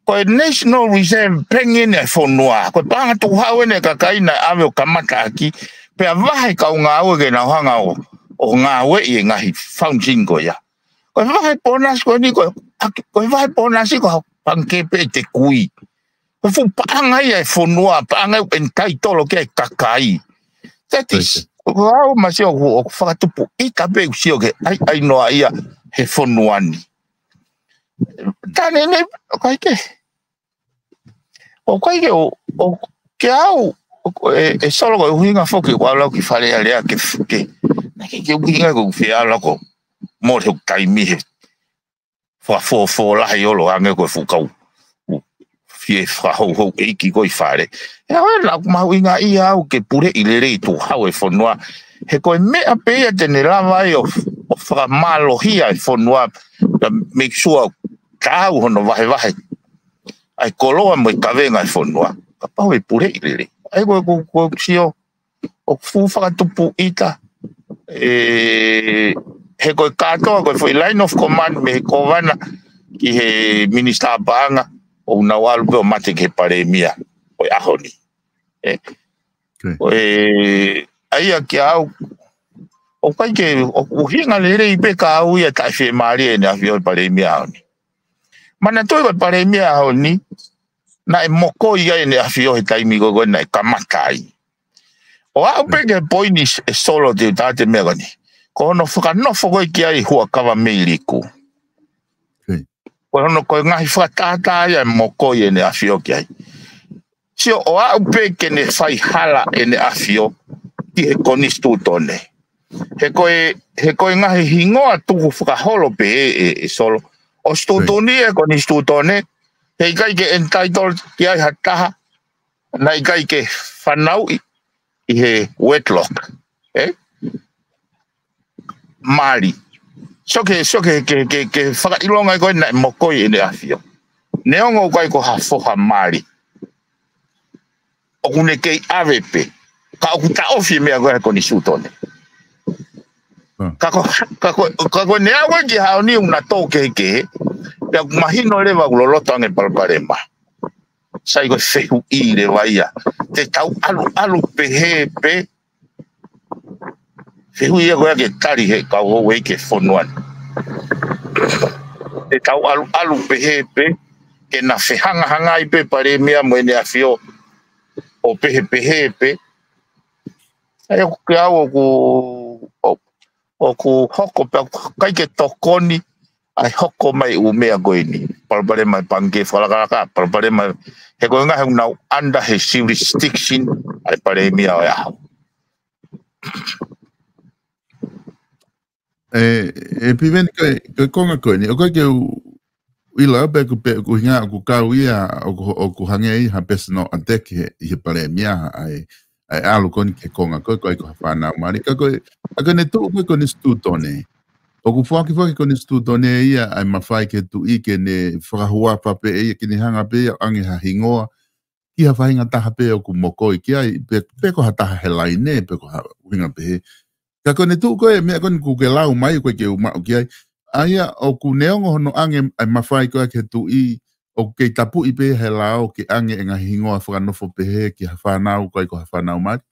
Ko e National Reserve Bank eni ʻa e fonua, ko e paʻanga tukuhau eni ʻa e kakai naʻe ʻave ʻo kamata ʻaki, pea vahe kau ngāue ke nau hanga ʻo, ʻo ngāueʻi e ngaahi function ko ia. Ko e vahe ponasi ko eni, ko e, ʻaki, ko e vahe ponasi ko ha pangikē pē ʻe te kui. Ko e fuʻu paʻanga ia ʻa e fonua, paʻanga ʻoku entitle ki ai e kakai. That is, ko au masi ʻoku, ʻoku fakatupu ʻita pē ʻoku sio ke ʻai, ʻai noa ia he fonua ni. Tane nei, ʻoku ʻikai ke. ʻOku ʻikai ke, ʻo, ʻo, ke au, ʻo, ʻe, ʻe Solo ko e ʻuhinga foki, ʻoku ala ki Fale Alea ke, ke. Naʻe ʻikai ke ʻuhinga ko e fie ala ko, mole hoku taimi he fakafōfō lahi ʻolo hangē ko e fuʻu kau. ʻU, fie fakahouhou ʻeiki ko ē ʻi fale. ʻE au ē naʻa ku mahuʻingaʻia au ke puleʻi lelei tukuhau e fonua. He ko e meʻa pē ia te ne lava ai ʻo, ʻo fakamālohia e fonua. Ka make sure tau hono vahevahe ʻa e koloa mo e kavenga e fonua. Kapau ʻe puleʻi lelei. ʻA ia ko e, ko, ko, sio, ʻoku fuʻu fakatupu ʻita. ʻE, he ko e kātoa, ko e foʻi line of command mei he kōvana ki he minisitā paʻanga, ʻoku nau ʻalu pē ʻo mate ki he palēmia, ko e ʻaho ni. ʻE, ko e, ʻa ia kia au, ʻoku ʻikai ke, ʻoku ʻuhinga lelei pē ka au ia taʻe fiemālie ʻene ʻafio he palēmia ʻaho ni. Manatuʻi ko e palēmia ʻaho ni, naʻe mokoi ai ʻene ʻafio he taimi ko ē naʻe kamata ai. ʻO aʻu pē ki he poini ʻe Solo te u tā atu e meʻa ko eni. Ko hono fakanofo ko ē ki ai Huʻakavameiliku. Ko hono ko e ngaahi fakatātā ia ʻe mokoi ʻene ʻafio ki ai. Sio ʻo aʻu pē ke ne fai hala ʻene ʻafio ki he konisitūtone. He ko e, he ko e ngaahi hingoa tuku fakaholo pē ʻe, ʻe, ʻe Solo. ʻOsi tuʻutuʻuni e konisitūtone, he ʻikai ke entitle ki ai ha taha, naʻe ʻikai ke fanauʻi ʻi he wedlock. ʻE? Mali. Sio ke, sio ke, ke, ke, ke fakaʻilonga ko ē naʻe mokoi ʻene ʻafio. Neongo ʻoku ʻikai ko ha foha mali. ʻOku ne kei ʻave pē. Ka ʻoku taʻofi e meʻa ko ē he konisitūtone. Ka ko, ka ko, ka ko e neongo ki he ʻaho ni ʻoku na tō kehekehe. Pea ʻoku mahino leva ʻoku loloto ange palopalema. Sai ko e fehuʻi leva ia. Te tau ʻaluʻalu pehē pē, fehuʻi ia ko ia ke tali he kau houʻeiki e fonua ni. Te tau ʻaluʻalu pehē pē, ke na fehangahangai pē Palēmia mo ʻEne ʻAfio ʻo pehē pehē pē. ʻA ia ʻoku ke au ʻoku, ʻo-, ʻoku hoko pē ʻoku ʻikai ke tokoni ʻa e hoko mai ʻū meʻa ko eni. Palopalema e pangikē fakalakalaka, palopalema he ko e ngaahi ʻoku nau under he jurisdiction ʻa e Palēmia ʻo e ʻaho. ʻE, ʻe Piveni ko e, ko e konga ko eni, ʻoku ʻikai ke u ʻilo pē ʻoku pe, ʻoku hinga ʻoku kau ia, ʻoku, ʻoku hangē ia ha personal attack he, ʻi he Palēmia, ʻa e, ʻa e ʻalu ko eni ki he konga ko ē, ʻoku ʻikai ko ha fānau mali. Ka ko e, ka ko ʻene tuʻu ko ē Konisitūtone. ʻOku foaki foaki Konisitūtone ia, ʻa e mafai ki he tuʻi ke ne fakahuafa pē ia, ke ne hanga pē ia ʻo ʻange ha hingoa, ki ha faʻahinga taha pē ʻoku mokoi ki ai, pe, pe ko ha taha he laine, pe ko ha ʻuhinga pehē. Ka ko ʻene tuʻu ko ē, meʻa ko eni ʻoku ke lau mai, ʻoku ʻikai ke u maʻu ki ai. ʻA ia, ʻoku neongo hono ʻange ʻa e mafai ko ē ki he tuʻi, ʻoku kei tapuʻi pē he lao ke ʻange e ngaahi hingoa fakanofo pehē ki ha fānau, ʻoku ʻikai ko ha fānau mali.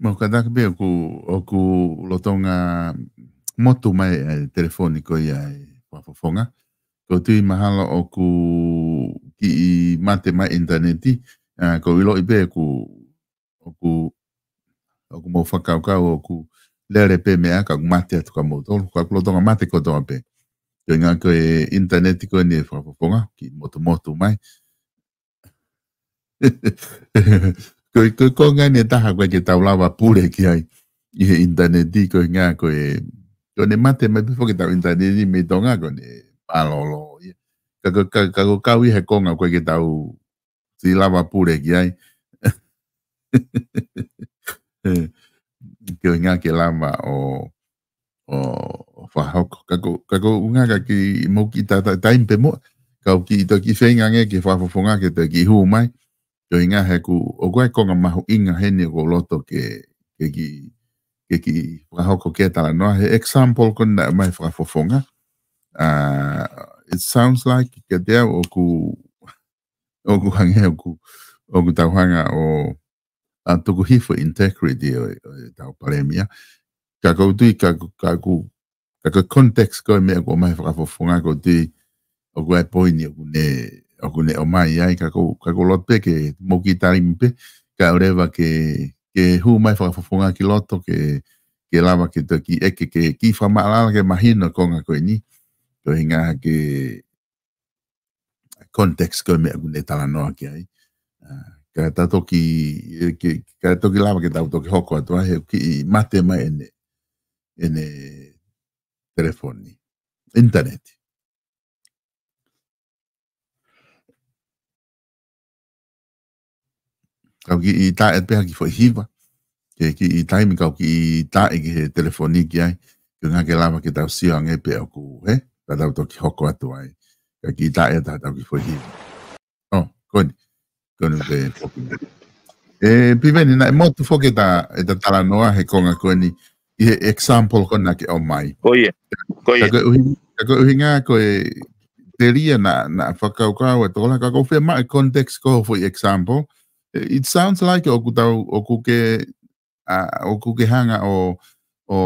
Mau kātaki pē ʻoku, ʻoku lolotonga motu mai e telefoni ko ia e fakafofonga. Ko e tui mahalo ʻoku kiʻi mate mai ʻinitaneti, ʻa, ʻoku ou ʻiloʻi pē ʻoku, ʻoku, ʻoku mau fakakaukau ʻoku lele pē meʻa ka ʻoku mate atu ka moutolu, ka ʻoku lolotonga mate kotoa pē. Ko e ʻuhinga ko e ʻinitaneti ko eni e fakafofonga, kiʻi motumotu mai. Ko e, ko e, ko e ngaahi ʻe taha ʻoku ʻikai ke tau lava pule ki ai ʻi he ʻinitaneti ko e ʻuhinga ko e, ko ʻene mate mai pē foki ʻetau ʻinitaneti mei Tonga ko ʻene mālōlō ia. Ka ko, ka, ka ko e kau ia he konga ʻoku ʻikai ke tau siʻi lava pule ki ai. Ko e ʻuhinga ke lava ʻo, ʻo, ʻo fakahoko. Ka ko, ka ko e ʻuhinga ka kiʻi mou kiʻi ta, ta, taimi pē mo, kau kiʻi toki feinga ange ke fakafofonga ke toki hū mai. Ko e ʻuhinga he ʻoku, ʻoku ʻi ai e konga mahuʻinga heni ʻoku ou loto ke, ke kiʻi, ke kiʻi fakahoko ki ai e talanoa. He example ko ena mai fakafofonga. Uh, it sounds like kiate au ʻoku, ʻoku hangē ʻoku, ʻoku tau hanga ʻo, ʻa, tuku hifo integrity ʻo, ʻo ʻetau palēmia. Ka ʻoku ou tui, ka, ka ʻoku, ka ko e context ko e meʻa ʻoku ʻomai he fakafofonga ʻoku ou tui, ʻoku ʻi ai e poini ʻoku ne, ʻoku ne ʻomai ai, ka ʻoku, ka ʻoku ou loto pē ke mou kiʻi taimi pē, kae ʻoua leva ke, ke hū mai fakafofonga ki loto, ke, ke lava ke toki ʻeke, ke kiʻi fakamaʻalaʻala ke mahino e konga ko eni. Ko e ʻuhinga ke context ko e meʻa ʻoku ne talanoa ki ai. ʻA, ka tau toki, ʻe, ke, ka toki lava ke tau toki hoko atu ai he ʻoku kiʻi mate mai ʻene, ʻene telefoni, ʻinitaneti. Kau kiʻi taʻe pē ha kiʻi foʻi hiva. Ke kiʻi taimi kau kiʻi taʻe ki he telefoni ki ai. Ko e ʻuhinga ke lava ke tau sio ange pē ʻoku, he, ka tau toki hoko atu ai. Ka kiʻi taʻe atu ha tau kiʻi foʻi hiva. ʻO, ko eni. Ko eni pē foki. ʻE, Piveni, naʻe motu foki ʻeta, ʻeta talanoa he konga ko eni. ʻi he example ko ena ke ʻomai. Ko ia. Ko ia. Ka ko e ʻuhi-, ka ko e ʻuhinga ko e telia naʻa, naʻa fakakaukau e tokolahi, ka ko e fiemaʻu e context ko e foʻi example. It sounds like ʻoku tau, ʻoku ke, ʻa, ʻoku ke hanga ʻo, ʻo,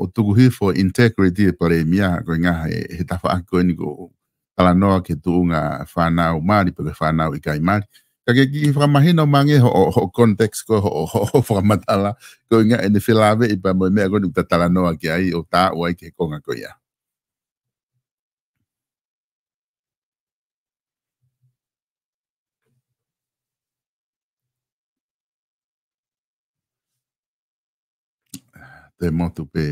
ʻo tuku hifo integrity e palēmia, ko e ʻuhinga he, he tafaʻaki ko eni ko e talanoa ki he tuʻunga fānau mali, pe ko e fānau ʻikai mali. Ka ke kiʻi fakamahino mai ange hoʻo, hoʻo context ko e hoʻo, hoʻo, hoʻo fakamatala, ko e ʻuhinga ʻene felāveʻi pea mo e meʻa ko eni ʻoku ta talanoa ki ai ʻo taʻu ai ki he konga ko ia. Te motu pē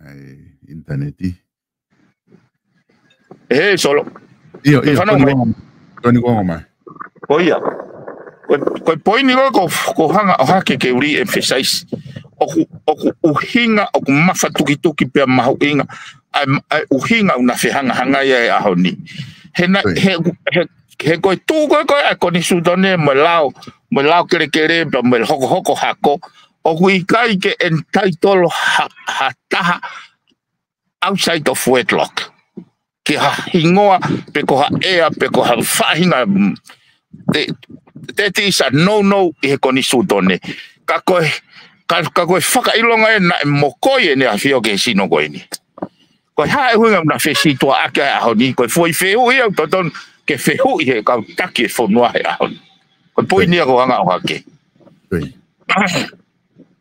ʻa e ʻinitaneti. ʻE, Solo. ʻIo, ʻio, fānau ko eni mai. Ko eni ko mai. Ko ia. Ko, ko e poini ko, ko, ko hanga ʻo hake ke re-emphasize. ʻOku, ʻoku ʻuhinga, ʻoku mafatukituki pea mahuʻinga ʻa e, ʻa e ʻuhinga ʻoku na fehangahangai ai he ʻaho ni. He na, Ko ia. he, he, he ko e tuʻu ko e, ko e ʻa e konisitūtone mo e lao, mo e lao kelekele, pea mo e hokohoko hako, ʻoku ʻikai ke entitle ha, ha taha outside of wedlock ki ha hingoa, pe ko ha ʻea, pe ko ha faʻahinga, mm, te, te tisa no no ʻi he konisitūtone. Ka ko e, ka, ka ko e fakaʻilonga ē naʻe mokoi ʻEne ʻAfio ki he sino ko eni. Ko e hā e ʻuhinga ʻoku na fesītuʻaʻaki ai he ʻaho ni, ko e foʻi fehuʻi ia ʻoku totonu ke fehuʻi he kau taki e fonua he ʻaho ni. Ko e poini ia ʻoku ou hanga ʻo hake. Ko ia.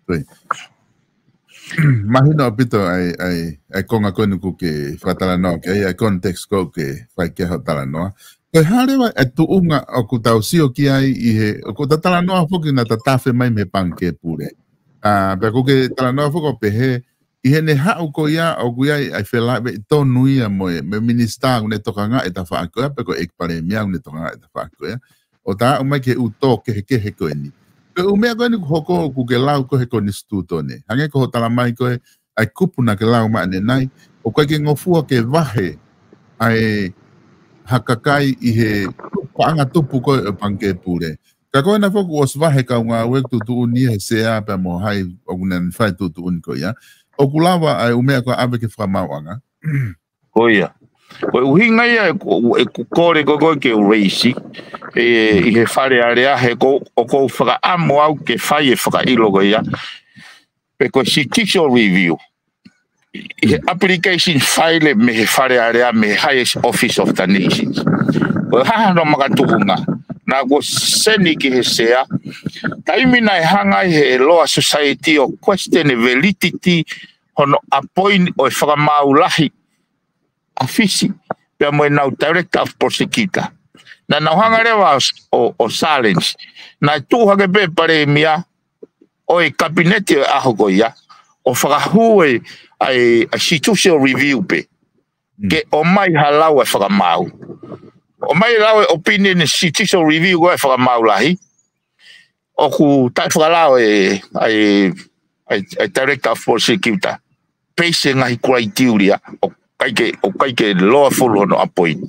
Ko ia. Mahino ʻaupito ʻa e, ʻa e, ʻa e konga ko eni ʻoku ke fakatalanoa ki ai, ʻa e context ko ē ʻoku ke fai ki ai hoʻo talanoa. Ko e hā leva e tuʻunga ʻoku tau sio ki ai ʻi he, ʻoku ta talanoa foki naʻa ta tafe mai mei he Pangikē Pule. ʻA, pea ʻoku ke talanoa foki ʻo pehē, ʻi heʻene haʻu ko ia, ʻoku ʻi ai ʻa e felāveʻi tonu ia mo e, mo e minisitā ʻoku ne tokangaʻi e tafaʻaki ko ia, pe ko e ʻEiki Palēmia ʻoku ne tokangaʻi e tafaʻaki ko ia. ʻO ta aʻu mai ki he ʻū tō kehekehe ko eni. Ko e ʻū meʻa ko eni ʻoku hoko ʻoku ke lau ko ē he konisitūtone. Hangē ko hoʻo talamai ko ē, ʻa e kupu naʻa ke lau mai ʻanenai, ʻoku ʻikai ke ngofua ke vahe ʻa e ha kakai ʻi he paʻanga tupu ko ē ʻo e Pangikē Pule. Ka ko ena foki kuo ʻosi vahe kau ngāue tuʻutuʻuni he sea pea mo hai ʻoku nau fai tuʻutuʻuni ko ia. ʻOku lava ʻa e ʻū meʻa ko ē ʻave ki he fakamaauʻanga. Ko ia. Ko e ʻuhinga ia ʻeku, ʻeku kole ko ē ke u raise ʻi he Fale Alea he ko, ʻoku ou fakaʻamu au ke fai e fakaʻilo ko ia. Pe ko e judicial review. ʻI he application file mei he Fale Alea mei he highest office of the nation. Ko e hā hono makatuʻunga. Naʻa kuo seni ki he sea. Taimi naʻe hanga ai he Law Society ʻo question e validity hono appoint ʻo e Fakamaau Lahi ʻa Fisi, pea mo ʻenau Director of Prosecutor. Naʻa nau hanga leva ʻo, ʻo challenge. Naʻe tuʻu hake pē Palēmia ʻo e Kapineti ʻo e ʻaho ko ia, ʻo fakahū e, ʻa e, ʻa e judicial review pē. Ke ʻomai ha lau ʻa e Fakamaau. ʻOmai lau e opinion e judicial review ko ē ʻa e Fakamaau Lahi. ʻOku taʻefakalao e, ʻa e, ʻa e, ʻa e Director of Prosecutor. Peiseʻi ngaahi criteria, ʻoku ʻikai ke, ʻoku ʻikai ke lawful hono appoint.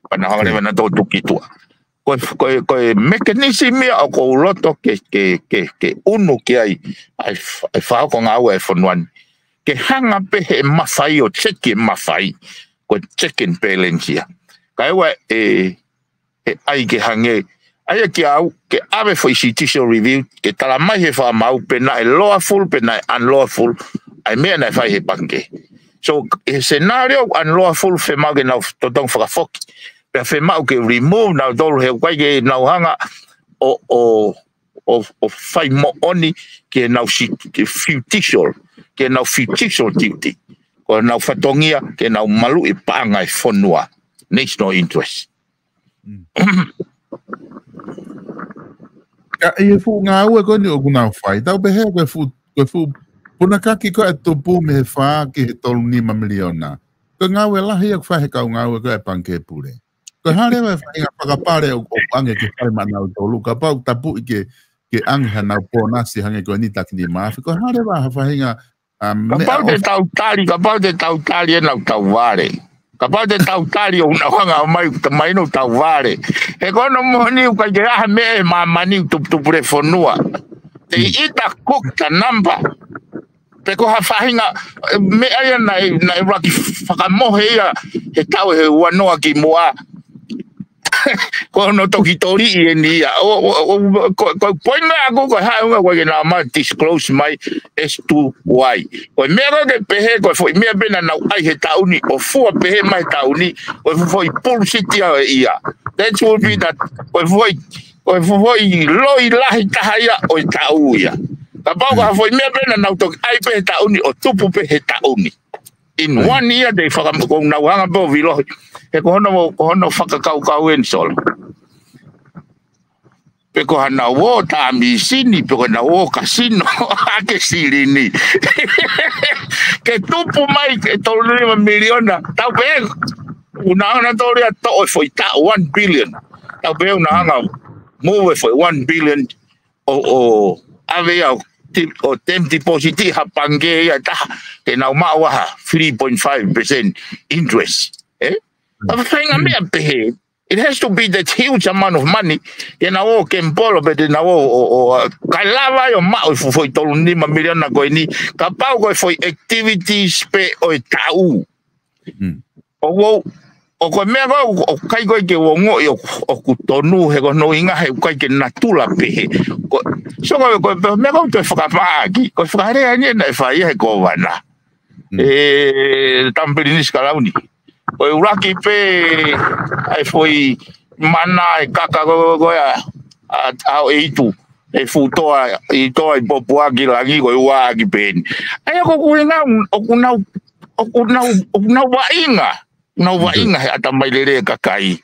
Pea nau hanga leva naʻa nau tuku ki tuʻa. Ko e, ko e, ko e mechanism ia ʻoku ou loto ke, ke, ke, ke ʻunu ki ai, ʻa e f-, ʻa e fakahoko ngāue ʻa e fonua ni. Ke hanga pē he mafai ʻo check e mafai, ko e check and balance ia. Kae ʻoua ʻe, ʻe ʻai ke hangē, ʻai ia kiate au, ke ʻave foʻi judicial review, ke talamai he Fakamaau, pe naʻe lawful, pe naʻe unlawful, ʻa e meʻa naʻe fai he Pangikē. So, he scenario unlawful, fiemaʻu ke nau totonu fakafoki. Pea fiemaʻu ke remove nautolu he ʻoku ʻikai ke nau hanga ʻo, ʻo, ʻo, ʻo fai moʻoni ke nau si-, ke judicial, ke nau judicial duty. Ko ʻenau fatongia, ke nau maluʻi paʻanga e fonua. National interest. Mm. Ka ʻi he fuʻu ngāue ko eni ʻoku nau fai. Tau pehē ko e fuʻu, ko e fuʻu punakaki ko ē ʻa e tupu mei he fā ki he tolu nima miliona. Ko e ngāue lahi ia ʻoku fai he kau ngāue ko ē ʻa e Pangikē Pule. Ko e hā leva e faʻahinga fakapale ʻoku, ʻoku ʻoange ke fai maʻanautolu. Kapau tapuʻi ke, ke ʻoange hanau pōnasi hangē ko eni taki nima afe. Ko e hā leva ha faʻahinga ʻa e meʻa Kapau te ʻoku tau tali, kapau te tau tali ʻenau tau vale. Kapau te tau tali ʻo nau hanga mai, ta mai no tau vale. He ko hono moʻoni ʻoku ʻikai ke ʻi ai ha meʻa ʻi māmani ʻoku tuputupu le fonua. They eat a cook the number. Pe ko ha faʻahinga, ē, meʻa ia naʻe, naʻe ʻuluaki fakamohe ia he taʻu ʻe uanoa kimuʻa. Ko hono toki toliʻi eni ia. ʻO, ʻo, ʻo, ko, ko e poini ʻaʻaku ko e hā e ʻuhinga ʻoku ʻikai ke nau ō mai ʻo disclose mai as to why. Ko e meʻa ko ē ke pehē, ko e foʻi meʻa pē naʻa nau ʻai he taʻu ni, ʻo fua pehē mai he taʻu ni, ko e foʻi bullshit ia ʻo e ia. That will be that, ko e foʻi, ko e foʻi loi lahi taha ia ʻo e taʻu ia. Kapau ko ha foʻi meʻa pē naʻa nau toki ʻai pē he taʻu ni, ʻo tupu pē he taʻu ni. In one year, they faka-, ko ʻenau hanga pē ʻo vilo. He ko hono, ko hono fakakaukau eni Solo. Pe ko haʻanau ō tā mīsini, pe ko haʻanau ō kasino, ʻa ke silini. Ke tupu mai, ke tolu nima miliona. Tau pē, ʻoku nau hanga ʻo toʻo ia toʻo e foʻi taʻu one billion. Tau pē ʻoku nau hanga ʻo move e foʻi one billion ʻo, ʻo ʻave ia ʻo ti-, ʻo term deposit ʻi ha pangikē ia ʻe taha, ke nau maʻu ha three point five percent interest. Ē? ʻA e faʻahinga meʻa pehē. It has to be that huge amount of money. Ke nau ō kemipolo pe te nau ō, ʻo, ʻo, ʻa, kae lava ai ʻo maʻu e fuʻu foʻi tolu nima miliona ko eni. Kapau ko e foʻi activities pē ʻo e taʻu. ʻOku ou, ʻoku ou meʻa ko ē, ʻoku ʻikai ko ē ke u ongoʻi ʻoku, ʻoku tonu he ko hono ʻuhinga he ʻoku ʻikai ke natula pehē. Ko, so ko, ko, ko e meʻa ko ē ʻoku toe fakamaʻa ʻaki, ko e fakalea eni naʻe fai ia he kōvana. ʻE Tama Pilinisi Kalauni. Ko e ʻuluaki pē, ʻa e foʻi mana e kaka ko, ko, ko ē ʻa, ʻa, ʻa ʻEitu. ʻE fuʻu toa, ʻi toa ʻi pōpula ki langi ko e ua ʻaki pē eni. ʻA ia ko ʻeku ʻuhinga, ʻoku nau, ʻoku nau, ʻoku nau vaʻinga. Nau vaʻinga he ʻatamai lelei e kakai.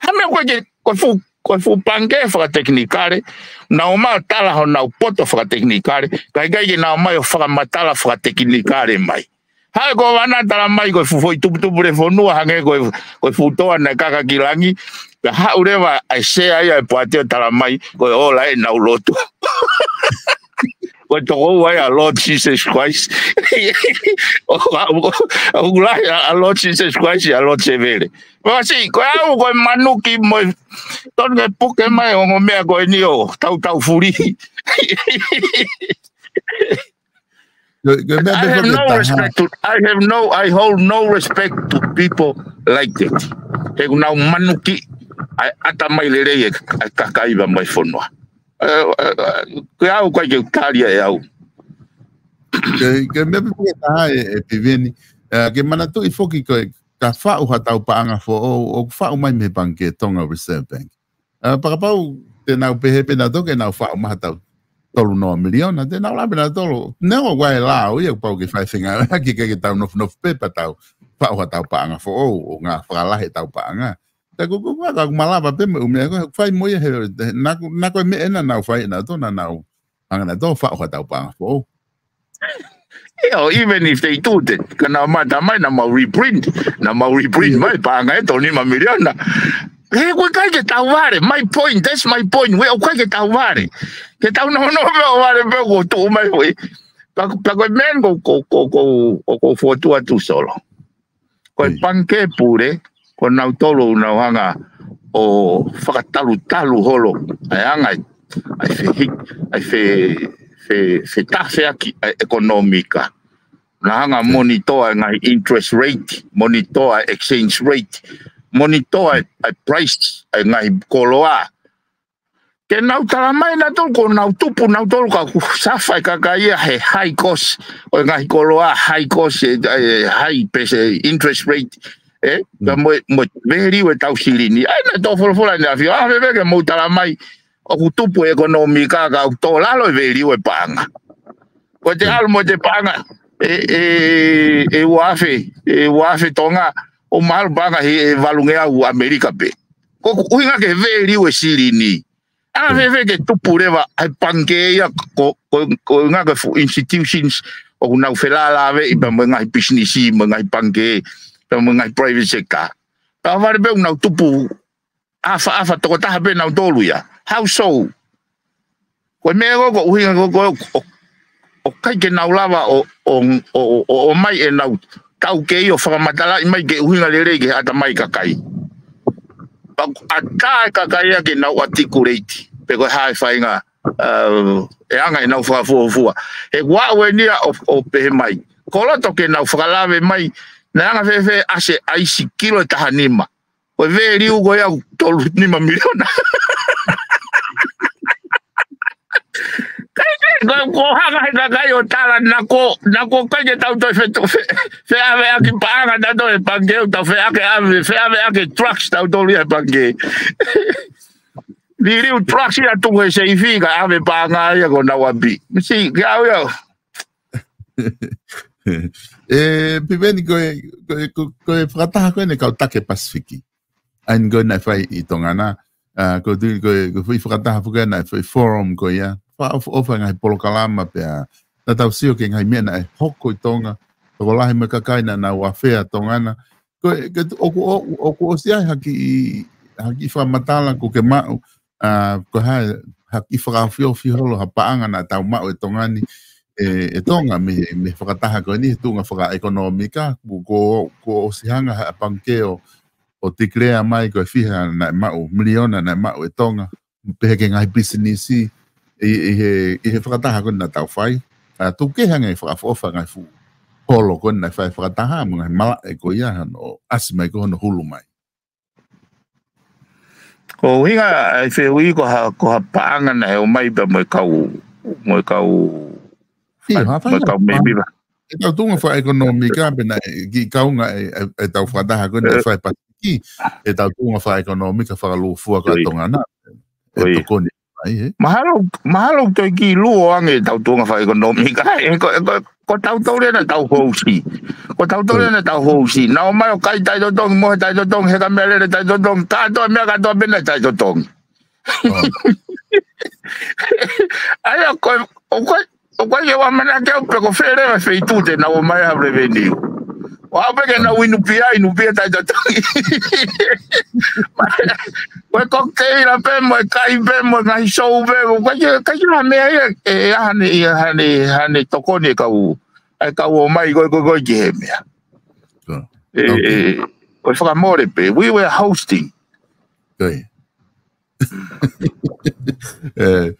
Ha meʻa ko ē ke, ko e fuʻu, ko e fuʻu pangikē fakatekinikale, nau ō mai ʻo tala honau poto fakatekinikale, kae ʻikai ke nau ō mai ʻo fakamatala fakatekinikale mai. Haʻu e kōvana tala mai ko e fuʻu foʻi tuputupu ʻi he fonua hangē ko e, ko e fuʻu toa naʻe kaka ki langi, ka haʻu leva ʻa e sea ia e poate ʻo tala mai, ko e ola ʻenau lotu. Ko e tokoua ia ʻa Lord Jesus Christ. ʻO, ʻo, ʻo, ʻo, ʻa Lord Jesus Christ, ʻa Lord Sevele. Masi, ko e ʻaʻaku, ko e manuki mo e tonu ke puke mai ʻo ongo meʻa ko eni ʻo tautau fuli. Ko, ko e meʻa I pē have foki no taha. Respect to, I have no, I hold no respect to people like that. He ʻoku nau manuki ʻa e ʻatamai lelei e, ʻa e kakai mai fonua. Ē, ē, ē, ko e ʻaʻaku ʻikai ke u tali ia ʻe au. Ko, ko e meʻa pē foki taha ē, ē Piveni. Ē, ke manatuʻi foki ko e ka faʻu haʻatau paʻanga foʻou, ʻoku faʻu mai mei he pangikē Tonga Reserve Bank. Ē, pea kapau te nau pehē pē nautolu ke nau faʻu mai haʻatau tolu noa miliona, te nau lave nautolu. Neongo ʻoku ʻi ai e lao ia, kuo pau ke fai fenga, ke, ke, ke tau nofonofo pē pea tau faʻu haʻatau paʻanga foʻou, ʻo ngāue fakalahi ʻetau paʻanga. Ka ko, ko, ko, ka ʻoku malava pē mo e ʻū meʻa ko ē, fai mo ia he, he, naʻa ko, naʻa ko e meʻa ena naʻa nau fai nautolu, naʻa nau hanga nautolu ʻo faʻu haʻatau paʻanga foʻou. Yeah, or even if they do that, ka nau ō mai ʻo tala mai naʻa mau reprint, naʻa mau reprint mai paʻanga ʻe tolu nima miliona. He ʻoku ʻikai ke tau vale, my point, that's my point, we ʻoku ʻikai ke tau vale. Ke tau nofonofo pē ʻo vale pē ʻoku tuʻu mai foʻi. Pea, pea ko e meʻa ko, ko, ko, ko, ko, ko fotu atu Solo. Ko e pangikē pule, ko nautolu ʻoku nau hanga ʻo fakatalutalu holo, ʻa e anga, ʻa e fehi-, ʻa e fe-, fe-, fetafeaki ʻa e ʻekonōmika. Nau hanga ʻo monitor ʻa e ngaahi interest rate, monitor ʻa e exchange rate, monitor ʻa e, ʻa e price, ʻa e ngaahi koloa. Ke nau tala mai nautolu, ko nau tupu nautolu ka ʻoku suffer e kakai ia he high cost, ʻo e ngaahi koloa, high cost, ē, ē, high pes-, ē, interest rate, ē, ka mo e, mo e value ʻetau silini. ʻA ia naʻe tō folofola ʻEne ʻAfio, ʻa fēfē ke mou tala mai, ʻoku tupu e ʻekonōmika ka ʻoku tō lalo e value e paʻanga. Ko e te ʻalu mo e te paʻanga, ē, ē, ē, ua afe, ē, ua afe Tonga, ʻo mahalo paʻanga he, he valungeau ʻAmelika pē. Ko ʻeku ʻuhinga ki he value e silini. ʻA fēfē ke tupu leva ʻa e pangikē ia ko, ko, ko e ngaahi fuʻu institutions ʻoku nau felālāveʻi pea mo e ngaahi pisinisi, mo e ngaahi pangikē, pea mo e ngaahi private sector. Ka vale pē ʻoku nau tupu ʻafaʻafa tokotaha pē nautolu ia. How so? Ko e meʻa ko, ko e ʻuhinga ko, ko, ʻo, ʻoku ʻikai ke nau lava ʻo, ʻo, ʻo, ʻo, ʻo ʻomai ʻenau taukei ʻo fakamatalaʻi mai ke ʻuhinga lelei ki he ʻatamai kakai. Pea ʻatā e kakai ia ke nau articulate, pe ko e hā e faʻahinga ʻE anga ʻenau fakafuofua. He kuo aʻu eni ia ʻo, ʻo pehē mai, koloto ke nau fakalave mai, naʻe anga fēfē ʻa e ʻaisi kilo ʻe taha nima. Ko e value ko ia ʻoku tolu nima miliona. Kai, kai, ko, ko hanga he kakai ʻo tala naʻa ko, naʻa ko ʻikai ke tau toe fe, fe, feʻaveʻaki paʻanga naʻa toe pangikē, tau feʻaveʻaki, feʻaveʻaki trucks tau tolu ia he pangikē. Liliu trucks ia tuku he seifi kae ʻave paʻanga ia ko nau ʻapi. Misi, ke au ia. ʻE, Piveni ko e, ko e, ko e, ko e fakataha ko eni kau take Pasifiki. ʻA eni ko e naʻe fai ʻi Tonga na. ʻA, ko e tui ko e, ko e foʻi fakataha foki naʻe fai forum ko ia. Fakaʻofoʻofa ngaahi polokalama pea. Naʻa tau sio ki he ngaahi meʻa naʻe hoko ʻi Tonga. Tokolahi mo e kakai naʻa nau afea Tonga na. Ko e, ke tu-, ʻoku, ʻoku, ʻoku ʻosi ʻi ai ha kiʻi, ha kiʻi fakamatala kuo ke maʻu, ʻa, ko e hā, ha kiʻi fakaofiofi holo, ha paʻanga naʻa tau maʻu ʻe Tonga ni, ʻe, ʻe Tonga mei, mei he fakataha ko eni, he tuʻunga fakaʻekonōmika, kuo, kuo, kuo ʻosi hanga ha pangikē ʻo, ʻo declare mai ko e fiha naʻe maʻu, miliona naʻe maʻu ʻe Tonga, pehē ki he ngaahi pisinisi, ʻi, ʻi he, ʻi he fakataha ko eni naʻa tau fai. ʻA, tuku kehe ange fakaʻofoʻofa ngaahi fuʻu holo ko eni naʻe fai fakataha, mo e ngaahi malaʻe ko ia, hano, ʻasi mai ko hono hulu mai. Ko e ʻuhinga ʻa e fehuʻi ko ha, ko ha paʻanga naʻe ʻomai pea mo e kau, mo e kau, ʻIo, ha mo e fai kau ha mei paʻanga. Miva. ʻE tau tuʻunga fakaʻekonōmika, pea naʻe kiʻi kaunga ʻe, ʻe, ʻetau fakataha ko eni naʻe fai Pasifiki, ʻetau tuʻunga fakaʻekonōmika fakalūkufua ko ʻIo. Tonga na. ʻE ʻIo. Tokoni ai, ē? Mahalo, mahalo ʻoku toe kiʻi luo ange ʻetau tuʻunga fakaʻekonōmika, ē, ko, ko, ko tautolu ia naʻa tau host. Ko tautolu ia naʻa tau host. Naʻa ʻomai ʻo kai taʻetotongi, mohe taʻetotongi, heka meʻalele taʻetotongi, kātoa meʻa kātoa pē naʻe taʻetotongi. ʻO. ʻA ia, ko, ʻoku ʻikai, ʻoku ʻikai ke u ʻamanaki au pe ko fē leva e feituʻu te nau ʻomai ha revenue. ʻO aʻu pē ke nau inu pia, inu pia taʻetotongi. Ko e kokiteila pē, mo e kai pē, mo e ngaahi show pē, ʻoku ʻikai ke, ʻikai ke ha meʻa ia, ʻe, ʻa hane, ʻa hane, hane tokoni e kau, ʻa e kau ʻomai ko e, ko e, ko e ki he meʻa. ʻO. ʻE, ʻOkei. ʻE, ko e fakamole pē, we were hosting. ʻIo. ʻE, ʻe,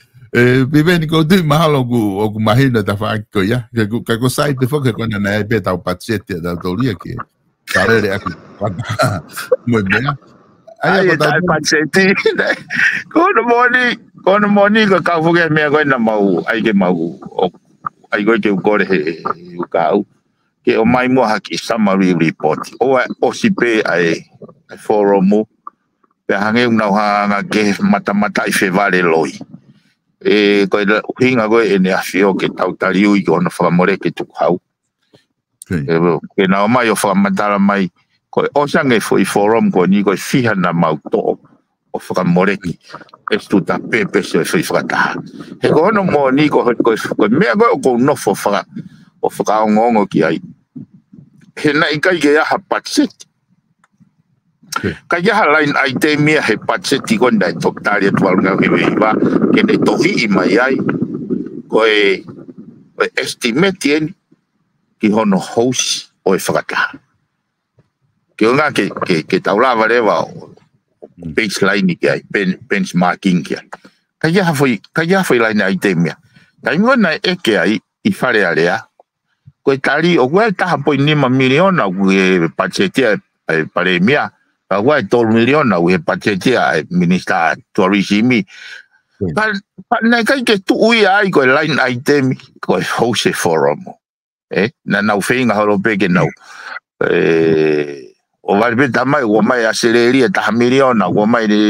Piveni ko e tui mahalo ʻoku, ʻoku mahino tafaʻaki ko ia. Ka ko, ka ko sai pē foki ko ena naʻe pē tau patiseti ʻa tautolu ia ke. Ka lele ʻaki. Mo e meʻa. ʻA ia ʻAi, ko e taʻe tautolu patiseti. Ko hono moʻoni, ko hono moʻoni ko e kau foki e meʻa ko ena mau, ʻai ke mau. ʻO, ʻai ko e ke u kole he, he, he u kau. Ke ʻomai muʻa ha kiʻi summary report. ʻOua ʻosi pē ʻa e, ʻa e forum. Pea hangē ʻoku nau hanga ke matamataʻi fevale loi. ʻE, ko e la-, ʻuhinga ko ē ʻEne ʻAfio ke tau taliui ki hono fakamole ke tukuhau. ʻIo. ʻE, ke nau ō mai ʻo fakamatala mai, ko e ʻosi ange foʻi forum ko eni ko e fiha naʻa mau toʻo ʻo fakamoleki. ʻE tuta pēpē se foʻi fakataha. He ko hono moʻoni ko, ko, ko e meʻa ko ē ʻoku ou nofo faka-, ʻo fakaongoongo ki ai. He naʻe ʻikai ke ʻi ai ha patiseti. ʻIkai ke ʻi ai ha line item ia he patiseti ko eni naʻe toki tali atu ʻalu ngau ke veiva, ke ne tohiʻi mai ai, ko e, ko e estimate eni ki hono host ʻo e fakataha. Ke ʻuhinga ke, ke, ke tau lava leva ʻo, ʻo baseline ki ai, ben-, benchmarking ki ai. ʻIkai ke ʻi ai ha foʻi, ʻikai ke ʻi ai ha foʻi line item ia. Taimi ko ē naʻe ʻeke ai, ʻi Fale Alea. Ko e tali, ʻoku ʻi ai e taha poini nima miliona ʻoku ʻi he patiseti ʻa e, ʻa e Palēmia. Ka ʻoku ʻi ai e tolu miliona ʻoku ʻi he patiseti ʻa e Minisitā Tourism. Ka, ka naʻe ʻikai ke tuʻu ia ai ko e line item, ko e host e forum. ʻE, naʻa nau feinga holo pē ke nau. ʻE, ʻo vale pē tamai, ʻoku ʻomai ʻa ʻAositelēlia taha miliona, ʻoku ʻomai ʻe,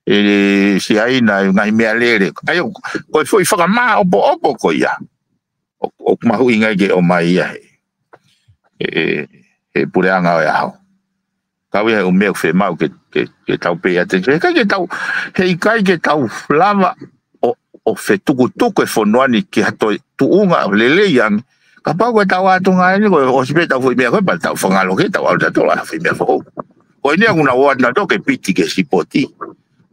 ʻe Siaina, ngaahi meʻalele. ʻA ia, ko e foʻi fakamāʻopoʻopo ko ia. ʻO, ʻoku mahuʻinga ai ke ʻomai ia he, he, he puleʻanga ʻo e ʻaho. Kau ia he ʻū meʻa ʻoku fiemaʻu ke, ke, ke tau pay attention. He ʻikai ke tau, he ʻikai ke tau lava ʻo, ʻo fetukutuku e fonua ni ki ha toe tuʻunga lelei ange. Kapau ko e tau atu ngā eni ko e ʻosi pē tau foʻi meʻa ko ē pea tau fangalo ke tau ʻalu tautolu ʻa e foʻi meʻa foʻou. Ko eni ʻoku nau ō atu nautolu ke piti ke sipoti.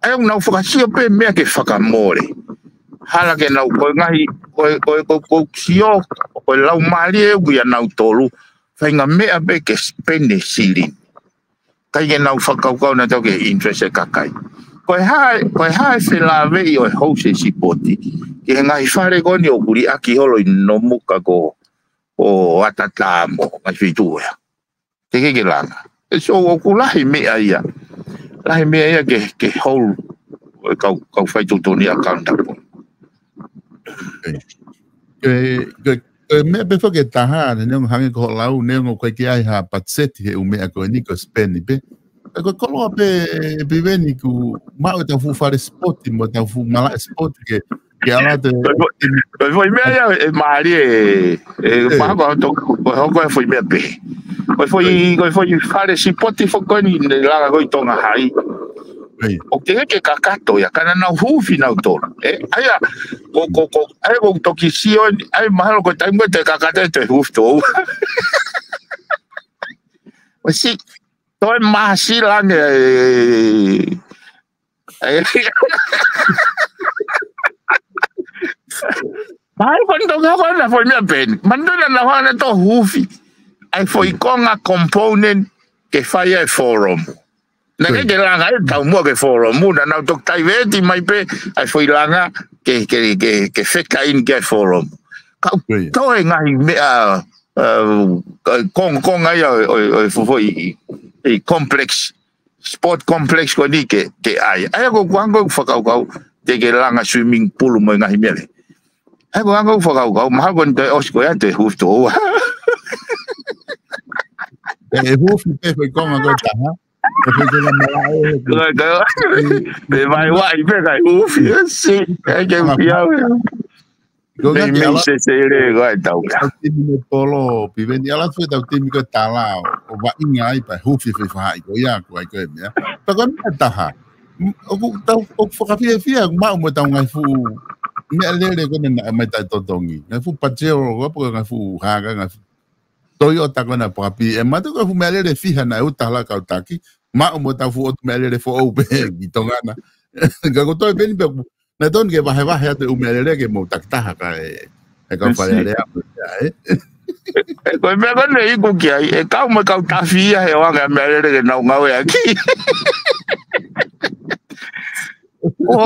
ʻA ia ʻoku nau fakasio pē meʻa ke fakamole. Hala ke nau ko e ngaahi, ko e, ko e, ko e, ko e sio, ko e laumālie ʻoku ʻia nautolu. Faʻahinga meʻa pē ke spend e silini. ʻIkai ke nau fakakaukau nautolu ki he interest e kakai. ko e hā, ko e hā e felāveʻi ʻo e housi e sipoti ki he ngaahi fale ko eni ʻoku liʻaki holo ʻi Nomuka ko ʻAtatā mo e ngaahi feituʻu ia. Teʻeki ke langa. ʻE, so ʻoku lahi meʻa ia. Lahi meʻa ia ke, ke hou ʻo e kau, kau fai tuʻutuʻuni accountable. Ke, ke, ke meʻa pē foki ʻe taha, neongo hangē ko hoʻo lau, neongo ʻoku ʻikai ke ʻi ai ha patiseti he ʻū meʻa ko eni ko e spend pē. Ka ko e koloa pē, Piveni, kuo maʻu ʻetau fuʻu fale sipoti mo ʻetau fuʻu malaʻe sipoti ke, ke ala te. Ko e foʻi, ko e foʻi meʻa ia ʻe mālie ē, ʻe, ʻe. Mahalo ko e hoko, ko e hoko e foʻi meʻa pē. Ko e foʻi, ko e foʻi fale sipoti foki ko eni ne langa ko ē ʻi Tonga Hai. ʻOku teʻeki ke kakato ia, ka naʻa nau huufi nautolu. ʻE, ʻa ia, ko, ko, ko, ʻa ia ko e toki sio ni, ʻa ia mahalo ko e taimi ko ē te kakato ʻe toe huufi tō. ʻOsi, toe māsila ange, ʻe, ʻe. Mahalo ko e Tonga ko ena foʻi meʻa pē eni. Manatuʻi naʻa nau hanga ʻo toe huufi ʻa e foʻi konga component ke fai ai e forum. Naʻe ʻikai ke langa ai taumuʻa ki he forum, naʻa nau toki taiveti mai pē ʻa e foʻi langa ke, ke, ke, ke fekauʻaki ki he forum. Kau toe ngaahi meʻa, ʻa, kongokonga ia ʻo, ʻo, ʻo e foʻi, ʻi complex, sport complex ko eni ke, ke ʻai. ʻA ia ko ʻeku anga ʻeku fakakaukau, teʻeki ke langa swimming pool mo e ngaahi meʻa lelei. ʻA ia ko ʻeku anga ʻeku fakakaukau, mahalo ko eni toe ʻosi ko ia te huufi tō. ʻE, ʻe huufi pē foʻi konga ko ē ʻe taha. ʻE foʻi konga malaʻe ē. Ko e, ko e, ʻe vaevae pē kae huufi, ʻe si, ʻe ke fiau. Ko e ngaahi meʻa ke ala sesele ko ē ʻetau ia. Tau timi ne polo, Piveni, ala atu e tau timi ko ē tala ʻo, ʻo vaʻinga ai pea huufi foʻi faʻahi ko ia, ko ai ko e meʻa. Pea ko e meʻa ʻe taha. M-, ʻoku tau, ʻoku fakafiefia, ʻoku maʻu mo ʻetau ngaahi fuʻu meʻalele ko ena naʻe mai tai totongi. Ngaahi fuʻu Pajero, ko e ngaahi fuʻu haka, ngaahi fuʻu Toyota ko ena pakapi. ʻE matu ko e fuʻu meʻalele fiha naʻe uta hala kau taki. Maʻu mo ʻetau fuʻu ʻotu meʻalele foʻou pē ʻi Tonga na. Ka ko e toe pē eni pē ʻoku naʻe tonu ke vahevahe atu e ʻū meʻalele ke mou takitaha kae, ʻe kau Fale Alea mo ia, ē? ʻE, ko e meʻa ko ē ne iku ki ai, ʻe kau mo e kau tafi ia he ʻoange ʻa e meʻalele ke nau ngāueʻaki. ʻO,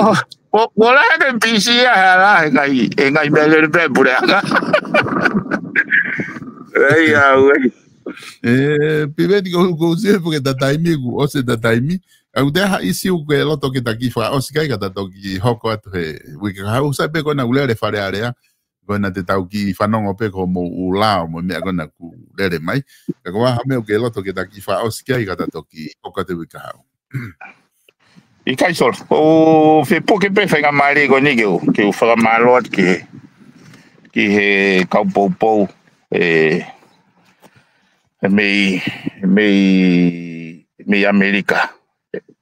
ʻo, ʻo lahi ke pisi ia he ala he ngaahi, he ngaahi meʻalele pē puleʻanga. ʻEi, ʻauē. ʻE, Piveni, ko, ko u sio pē ke ta taimi, kuo ʻosi ʻeta taimi. ʻA ia ʻoku ʻi ai ha ʻīsiu ʻoku ke loto ke ta kiʻi fakaʻosi ki ai ka ta toki hoko atu he uike kahaʻu, sai pē ko ena ʻoku lele Fale Alea, ko ena te tau kiʻi fanongo pē ko hoʻomou ʻū lao mo e meʻa ko ena ʻoku lele mai. Ka ko e hā ha meʻa ʻoku ke loto ke ta kiʻi fakaʻosi ki ai ka ta toki hoko atu he uike kahaʻu. ʻIkai Solo, ʻoku ou fie puke pē faingamālie ko eni ke u, ke u fakamālō atu ki he, ki he kau poupou, ʻe, ʻe mei, mei, mei ʻAmelika.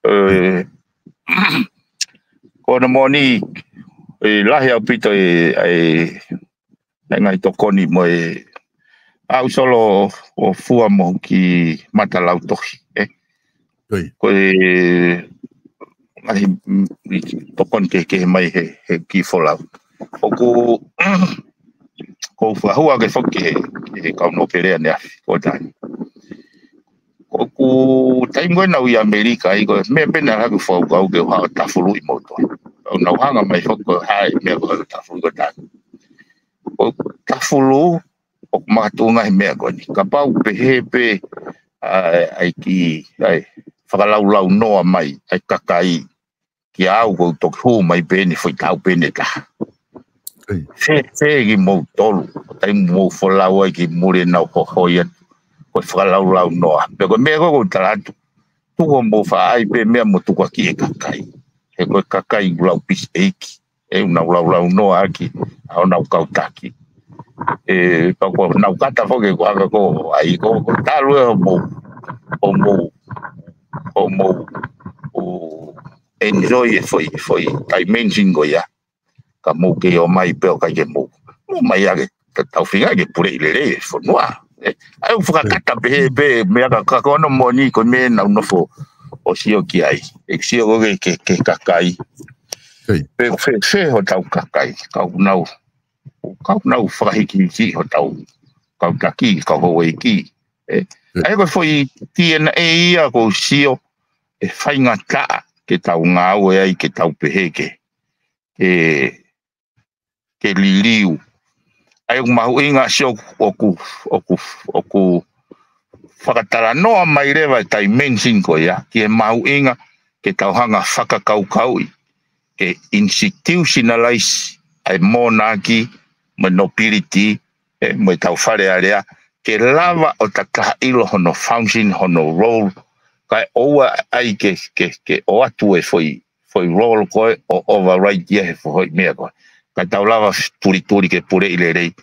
ʻE, ko hono moʻoni, ʻe lahi ʻaupito e, ʻa e, ʻa e ngaahi tokoni mo e ʻaʻu Solo ʻo fua mo ki mata lautohi, ē. Ko e ngaahi, mm, tokoni kehekehe mai he, he kiʻi folau. ʻOku, ʻoku ou fakahua ke foki he, he kau nōpele ʻaneafi, ko e taimi. ʻOku taimi ko ē naʻa ku ʻi ʻAmelika ai, ko e meʻa pē naʻe ʻalu ʻeku fakakaukau ke u haʻu ʻo tafuluʻi moutolu. ʻOku nau hanga mai foki ko e hā e meʻa ko e tafuluʻi ko e taimi. ʻOku tafulu, ʻoku makatuʻunga he meʻa ko eni. Kapau pehē pē, ʻa, ʻa e kiʻi, ʻa e fakalaulaunoa mai ʻa e kakai kiate au, ʻoku ou toki hū mai pē eni foʻi taʻu pē eni ʻe taha. Fē, fē kimoutolu, ʻo taimi mou folau ai ki muli ʻenau hohoi atu, ko e fakalaulaunoa. Pea ko e meʻa ko ē ʻoku ou tala atu, tuku hoʻomou faʻa ʻai pē meʻa mo tukuakiʻi e kakai. He ko e kakai ʻoku lau pisi ʻeiki, ʻoku nau laulaunoa ʻaki ʻa honau kau taki. ʻE, pea ko ʻenau kata foki ko e ʻaka ko ē ʻai ko, ko e talu ē hoʻomou, hoʻomou, hoʻomou, ʻo enjoy e foʻi, foʻi dimension ko ia. Ka mou kei ō mai pē ʻo ʻikai ke mou, mou mai ake, ta-, tau feinga ke puleʻi lelei e fonua. ʻE, ʻa ia ʻoku fakakata pehē pē meʻa ka, ka ko hono moʻoni ko e meʻa naʻa ku nofo ʻo sio ki ai. ʻE sio ko ē ki he, ki he kakai. Pe fē, fē hotau kakai. Ka ʻoku nau, ka ʻoku nau fakahikihiki hotau kau taki, kau houʻeiki. ʻE, ʻa ia ko e foʻi T N A ia ʻoku ou sio ʻe faingataʻa ke tau ngāue ai, ke tau pehē ke, ke, ke liliu. ʻA ia ʻoku mahuʻinga Sio ʻoku, ʻoku, ʻoku fakatalanoa mai leva e dimension ko ia, ki he mahuʻinga ke tau hanga fakakaukauʻi, ke institutionalize ʻa e monarchy, mo e nobility, ē, mo e tau Fale Alea, ke lava ʻo tataʻilo hono function, hono role, kae ʻoua ai ke, ke, ke ʻoatu e foʻi, foʻi role ko ē ʻo override ia he foʻi meʻa ko ē. Kae tau lava tulituli ke puleʻi lelei.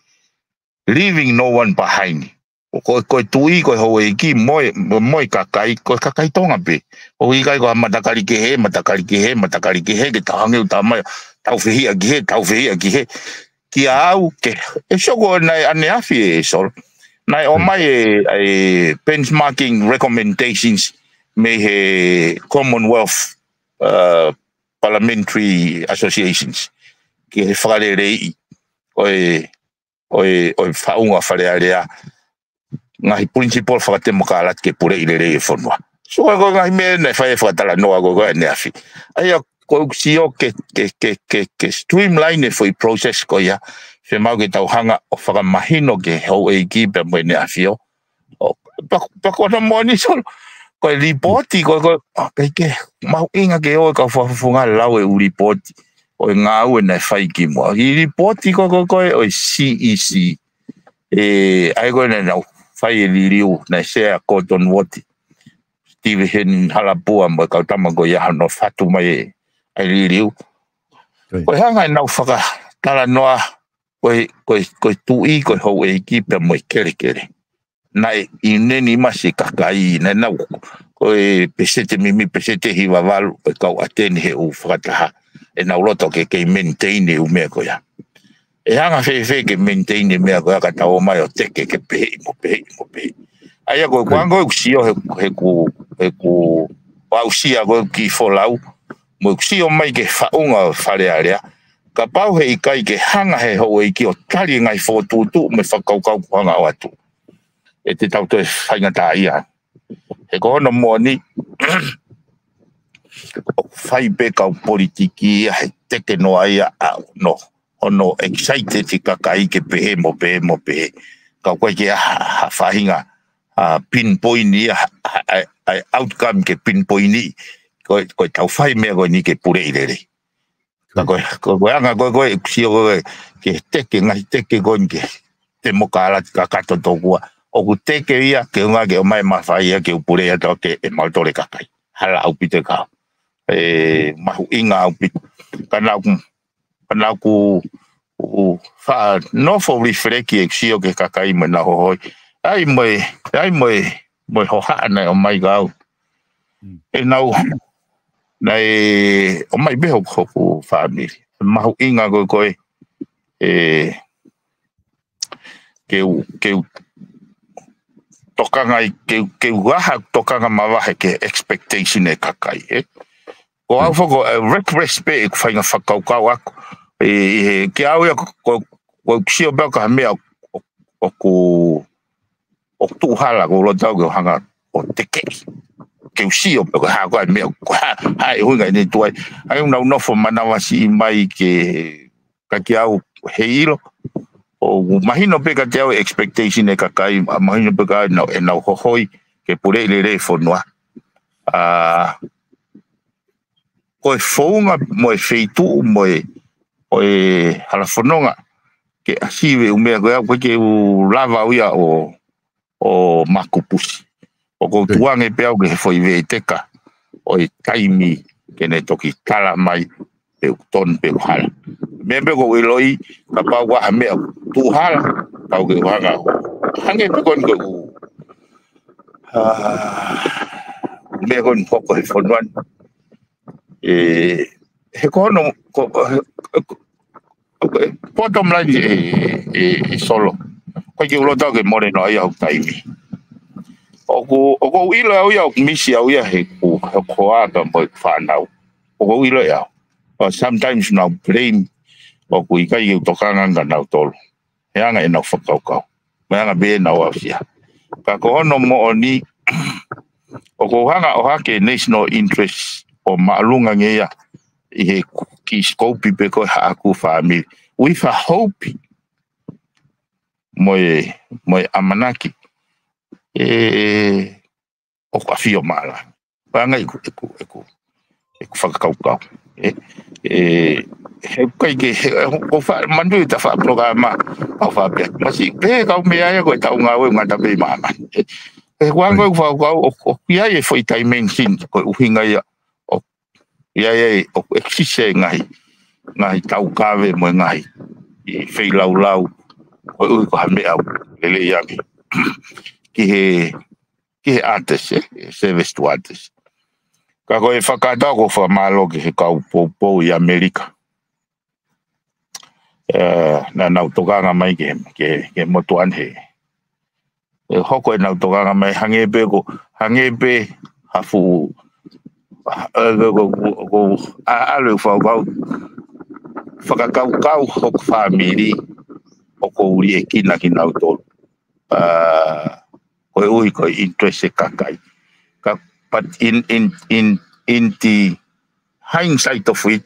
Leaving no one behind. Ko, ko e tuʻi, ko e houʻeiki, mo e, mo e kakai, ko e kakai Tonga pē. ʻOku ʻikai ko ha matakali kehe, matakali kehe, matakali kehe, ke tau hangē ʻoku tau mai, tau fehiʻa ki hē, tau fehiʻa ki hē. Kia au, ke, ʻe Sio ko ē naʻe ʻaneafi ʻe Solo. Naʻe ʻomai e, e benchmarking recommendations mei he Commonwealth, uh, Parliamentary Associations. Ke fakaleleiʻi ʻo e, ʻo e, ʻo e faʻunga Fale Alea. Ngaahi principle fakatemokalati ke puleʻi lelei e fonua. So, ko e ngaahi meʻa naʻe fai e fakatalanoa ko ē ʻaneafi. ʻA ia, ko ʻeku Sio ke, ke, ke, ke, ke streamline e foʻi process ko ia. Fiemaʻu ke tau hanga ʻo fakamahino ki he houʻeiki pea mo ʻEne ʻAfio. ʻO, pa, pa ko hono moʻoni Solo. Ko e lipooti, ko, ko, ʻa, kei ke mahuʻinga ke ʻoua e kau fakafofonga lau e ʻū lipooti ʻo e ngāue naʻe fai kimuʻa. ʻI lipooti ko, ko, ko, ʻo e C E C. ʻE, ʻa ia ko ē naʻa nau fai e liliu, naʻe sea Gordon Watt, Stephen Halapua mo e kau tama ko ia hono fatu mai e, ʻa e liliu. Ko e hanga ʻenau fakatalanoa, ko e, ko e, ko e tuʻi, ko e houʻeiki pea mo e kelekele. Naʻe unanimous e kakai, naʻa nau, ko e peseti mimi, peseti hiva valu, ko e kau ʻateni he ʻū fakataha, ʻenau loto ke, ke maintain e ʻū meʻa ko ia. ʻE hanga fēfē ke maintain e meʻa ko ia ka tau ō mai ʻo teke ke peheʻi mo peheʻi mo peheʻi. ʻA ia ko e kuango ʻeku Sio he, he ʻeku, he ʻeku aʻusia ko ē ki he folau, mo ʻeku Sio mai ki he faʻunga Fale Alea, kapau he ʻikai ke hanga he houʻeiki ʻo tali e ngaahi fokotuʻutuʻu mo e fakakaukau ʻoku hanga ʻo ʻoatu, ʻe te tau toe faingataʻaʻia. He ko hono moʻoni, ʻoku fai pē kau politiki ia he teke noa ia ʻa hono, hono excited e kakai ke pehē mo pehē mo pehē. Ka ʻoku ʻikai ke ʻi ai ha, ha faʻahinga, ʻa, pinpoint ia, ha, ha, ʻa e, ʻa e outcome ke pinpoint ʻi. Ko e, ko e tau fai meʻa ko eni ke puleʻi lelei. Ka ko e, ko e, ko e anga ko ē, ko e ʻeku Sio ko ē, ke teke, ngaahi teke ko eni ke temokalati kakato tokua. ʻOku teke ia, ke unga ke ʻomai mafai ia, ke u puleʻi atu ke ʻe mautole kakai. Hala ʻaupito e kau. ʻE, mahuʻinga ʻaupito. Ka naʻa ku, ka naʻa ku, u, faʻa nofo reflect ʻeku Sio ki he kakai mo ʻenau hohoi. ʻAi mo e, ʻai mo e, mo e hohaʻa naʻe ʻomai kiate au. ʻE nau, naʻe ʻomai pē hoku, hoku fāmili. Mahuʻinga ko ē ko ē, ʻe, ke u, ke u tokanga ai, ke u, ke u ʻai ha tokanga mavahe ki he expectation e kakai, ē. Ko au foki, ʻe, reckless pē ʻeku faʻahinga fakakaukau ʻaku. ʻE, ʻe, he, kiate au ia ko, ko, ko ʻeku Sio pē au ka ha meʻa ʻoku, ʻoku, ʻoku tuʻu hala, ʻoku ou loto au ke u hanga ʻo tekeʻi. Ke u Sio pē ko e hā ko ā e meʻa, ko e hā, hā e ʻuhinga ʻene tuʻu ai. ʻAi ʻoku nau nofo manavasiʻi mai ke, ka kiate au heiʻilo. ʻOku mahino pē kiate au e expectation e kakai, mahino pē kiate au ʻenau, ʻenau hohoi ke puleʻi lelei e fonua. ʻA, ko e founga mo e feituʻu mo e, ʻo e hala fononga ke ʻasi e ʻū meʻa ko ē, ʻoku ʻikai ke u lava au ia ʻo, ʻo makupusi. ʻOku ou tuʻu ange pē au ki he foʻi veʻeteka ʻo e taimi ke ne toki tala mai pe ʻoku tonu pe ʻoku hala. Meʻa pē ʻoku ou ʻiloʻi, kapau ʻoku ʻi ai ha meʻa tuʻu hala, pau ke u hanga. Hangē pē ko eni ko ē ʻū, ʻa, meʻa ko eni hoko he fonua ni. ʻE, he ko hono, ko, he, he, he, bottom line ʻe, ʻe, ʻe Solo. ʻOku ʻikai ke u loto au ke mole noa ia hoku taimi. ʻOku, ʻoku ou ʻilo au ia, ʻoku misi au ia he ʻeku, he ʻeku hoa pea mo e fānau. ʻOku ou ʻilo ia. But sometimes nau blame, ʻoku ʻikai ke u tokanga kia nautolu. He anga ʻenau fakakaukau. Mo e anga pē ʻenau aʻusia. Ka ko hono moʻoni, ʻoku ou hanga ʻo ʻohake national interest ʻo ʻo māʻolunga ange ia ʻi he kiʻi sikopi pē ko ē haʻaku fāmili. With a hope, mo e, mo e ʻamanaki, ʻe, ʻoku ʻafio maʻa langi. Pea ngai ʻeku, ʻeku, ʻeku, ʻeku fakakaukau. ʻE, ʻe, he ʻikai ke, he, he, ko fa, manui ta fa polokalama, au fa pea. Masiʻi pē kau meʻa ia ko e tau ngāue ngata pē ʻi māmani. ʻE, he kuango ʻeku fakakaukau, ʻo, ʻoku ʻi ai e foʻi dimension, ko e ʻuhinga ia, ʻoku ʻi ai, ʻoku ʻekisisi e ngaahi, ngaahi taukave mo e ngaahi ʻi feilaulau, koeʻuhi ko ha meʻa ʻoku lelei ange ki he, ki he artist, ʻe, service to artist. Ka ko e fakataha ʻoku ou fakamālō ki he kau poupou ʻi ʻAmelika. ʻE, naʻa nau tokanga mai ke, ke, ke motuʻa ni he, ʻe hoko ʻenau tokanga mai hangē pē ko, hangē pē ha fuʻu, ʻe, ko, ko, ko, ko, ʻa, ʻalu e fakakaukau, fakakaukau hoku fāmili ʻoku ou liʻekina kinautolu. ʻA, koeʻuhi ko e interest e kakai. Ka, but in, in, in, in the hindsight of it,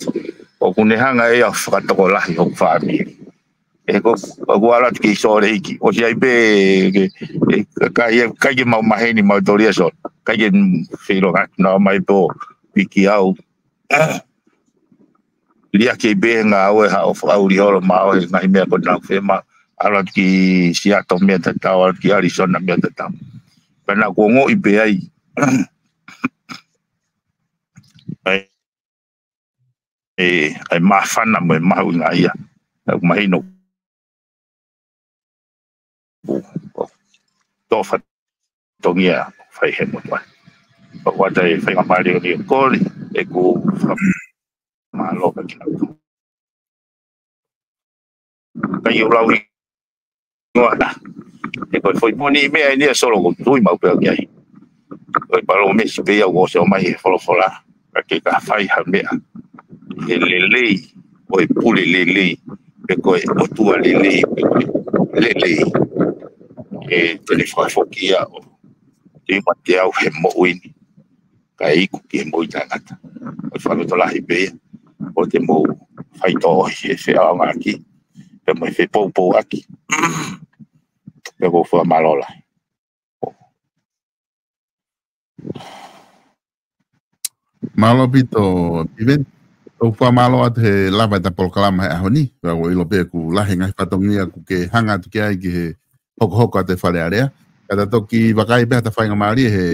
ʻoku ne hanga ʻe ia ʻo fakatokolahi hoku fāmili. ʻE ko, ʻoku ala atu ki Sōleki. ʻOsi ai pē, ke, ʻe, ka, ʻe, ʻikai ke mau maheni mau tolia Sōl. ʻIkai ke feilonga, naʻa mai pē ʻo piki au. Liʻaki pē ngāue haʻo fakaʻuli holo maʻu he ngaahi meʻa ko ena ʻoku fema. Ala atu ki Seattle meʻa tatau, ala atu ki Arizona meʻa tatau. Pea naʻa ku ongoʻi pē ai. ʻAi, ʻe, ʻai māfana mo e mahuʻinga ia. Naʻa ku mahino. Ko, ko, tō fatongia fai he motuʻa. Ko wata e faingamālie ni kole, ʻeku fakamālō ka kina. Ka ʻi ʻoku lau i ngoa na. ʻE ko e foʻi moni meʻa eni ʻa Solo ʻoku tui mau pē au ki ai. Ko e palōmesi pē ia ʻoku ʻosi ʻomai he folofola. Ka ke ka fai ha meʻa. He lelei, ko e pule lelei, pe ko e ʻOtua lelei, pe ko e lelei. ʻE te ne fakafoki ia ʻo te mate au he moʻui ni. Kae iku ki he moʻui taʻengata. Ko e fakalotolahi pē ia. ʻO te mou faitoʻo he feʻaongaʻaki. Pe mo e fepoupouaki. Pea ʻoku ou fakamālō lahi. Mālō ʻaupito, Piven. ʻOku ou fakamālō atu he lava ʻeta polokalama he ʻaho ni. Pea ʻoku ou ʻilo pē ʻoku lahi e ngaahi fatongia ʻoku ke hanga atu ki ai ki he hokohoko atu e Fale Alea. Ka ta toki vakai pē ha ta faingamālie he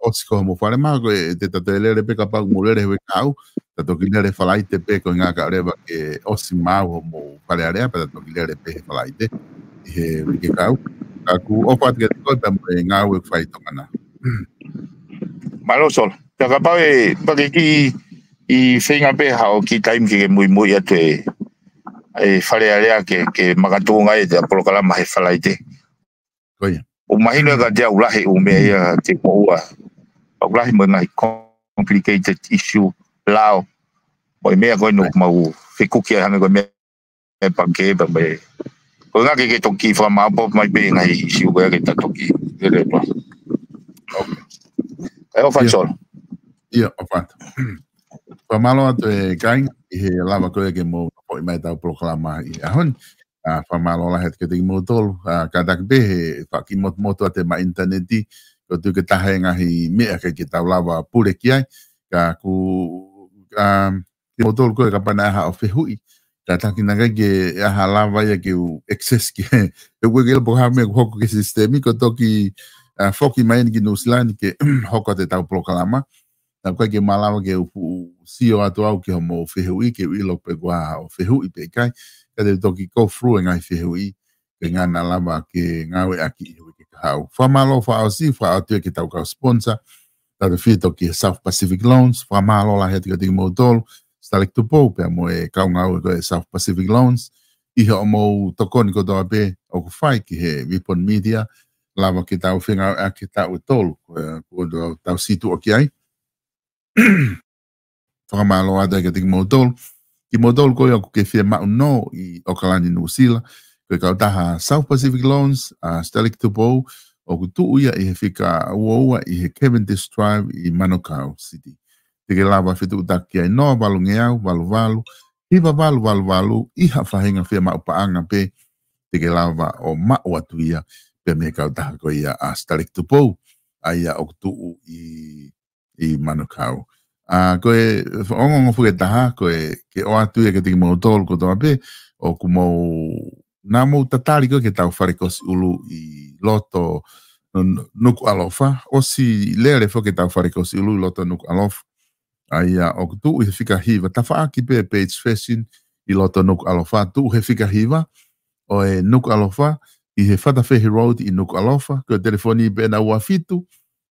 ʻosi ko hoʻomou fale mahalo ko e te ta toe lele pē kapau ʻoku mou lele he uike kahaʻu. Ta toki lele Falaite pē ko e ngaahi kahaʻu leva ke ʻosi maʻu hoʻomou Fale Alea, pea ta toki lele pē he Falaite ʻi he uike kahaʻu. Ka ʻoku ou ʻofa atu kiate koe pea mo e ngāue ʻoku fai ʻi Tonga na. Mālō Solo. Pea kapau ʻe, pea ke kiʻi feinga pē haʻo kiʻi taimi ke ke muimui atu e, e Fale Alea ke, ke makatuʻunga ʻeta polokalama he Falaite. Ko ia. ʻOku mahino ʻe kiate au ʻoku lahi ʻū meʻa ia te moua. ʻOku lahi mo e ngaahi complicated issue lao. Mo e meʻa ko eni ʻoku mau fekuki ai hangē ko e meʻa e pangikē pea mo e. Ko e ngaahi ke toki fakamāʻopoʻopo mai pē ngaahi issue ko ia ke ta toki lele pē. ʻOku ʻofa atu Solo. ʻIo, ʻofa atu. Fakamālō atu e kāinga ʻi he lava ko ia ke mou nofoʻi mai ʻetau polokalama ʻi he ʻaho ni. ʻA, fakamālō lahi atu kiate kimoutolu. ʻA, kātaki pē he faʻa kiʻi motumotu atu e maʻa ʻinitaneti. Ko e tuʻu ke taha e ngaahi meʻa ke, ke tau lava pule ki ai. Ka ʻoku, ʻa, kimoutolu ko e kapau naʻe ʻi ai haʻo fehuʻi. Kātaki naʻe ʻikai ke ʻi ai ha lava ia ke u access ki he. He ʻoku ʻikai ke ʻilo pe ko e hā e meʻa ʻoku hoko ki he sisitemi, ko e toki, ʻa, foki mai eni ki Nuʻusila ni ke hoko atu ʻetau polokalama. Naʻe ʻikai ke malava ke u fuʻu sio atu au ki hoʻomou fehuʻi, ke u ʻilo pe ko e hā haʻo fehuʻi pe ʻikai. Ka te u toki go through e ngaahi fehuʻi, ke ngana lava ke ngāueʻaki ʻi he uike kahaʻu. Fakamālō fakaʻosi, fakaʻotua ki heʻetau kau sponsor, tautefito ki he South Pacific Loans, fakamālō lahi atu kiate kimoutolu, Stalek Tupou, pea mo e kau ngāue ko e South Pacific Loans, ʻi hoʻomou tokoni kotoa pē ʻoku fai ki he Ripon Media, lava ke tau fengāueʻaki he taʻu ʻe tolu, ko e, ko e tau situʻa ki ai. Fakamālō atu kiate kimoutolu. Kimoutolu ko ia ʻoku ke fiemaʻu nō ʻi ʻAokalani Nuʻusila. Ko e kautaha South Pacific Loans, ʻa Stalek Tupou, ʻoku tuʻu ia ʻi he fika ua ua ʻi he Cavendish Drive ʻi Manukau City. te ke lava fetuʻutaki ai noa valu ngeau valu valu hiva valu valu valu ʻi ha faʻahinga fiemaʻu paʻanga pē te ke lava ʻo maʻu atu ia pē mei he kautaha ko ia ʻa Stalek Tupou, ʻa ia ʻoku tuʻu ʻi, ʻi Manukau. ʻA, ko e ongoongo foki ʻe taha, ko e ke ʻoatu ia kiate kimoutolu kotoa pē, ʻoku mou, naʻa mou tatali ko ē ki heʻetau fale kosi ʻulu ʻi loto N-, Nukuʻalofa, ʻosi lele foki ʻetau fale kosi ʻulu ʻi loto Nukuʻalofa. ʻA ia ʻoku tuʻu ʻi he fika hiva, tafaʻaki pē Page Fashion ʻi loto Nukuʻalofa, tuʻu he fika hiva ʻo e Nukuʻalofa, ʻi he Fatafehi Road ʻi Nukuʻalofa, ko e telefoni pē ʻena ua fitu,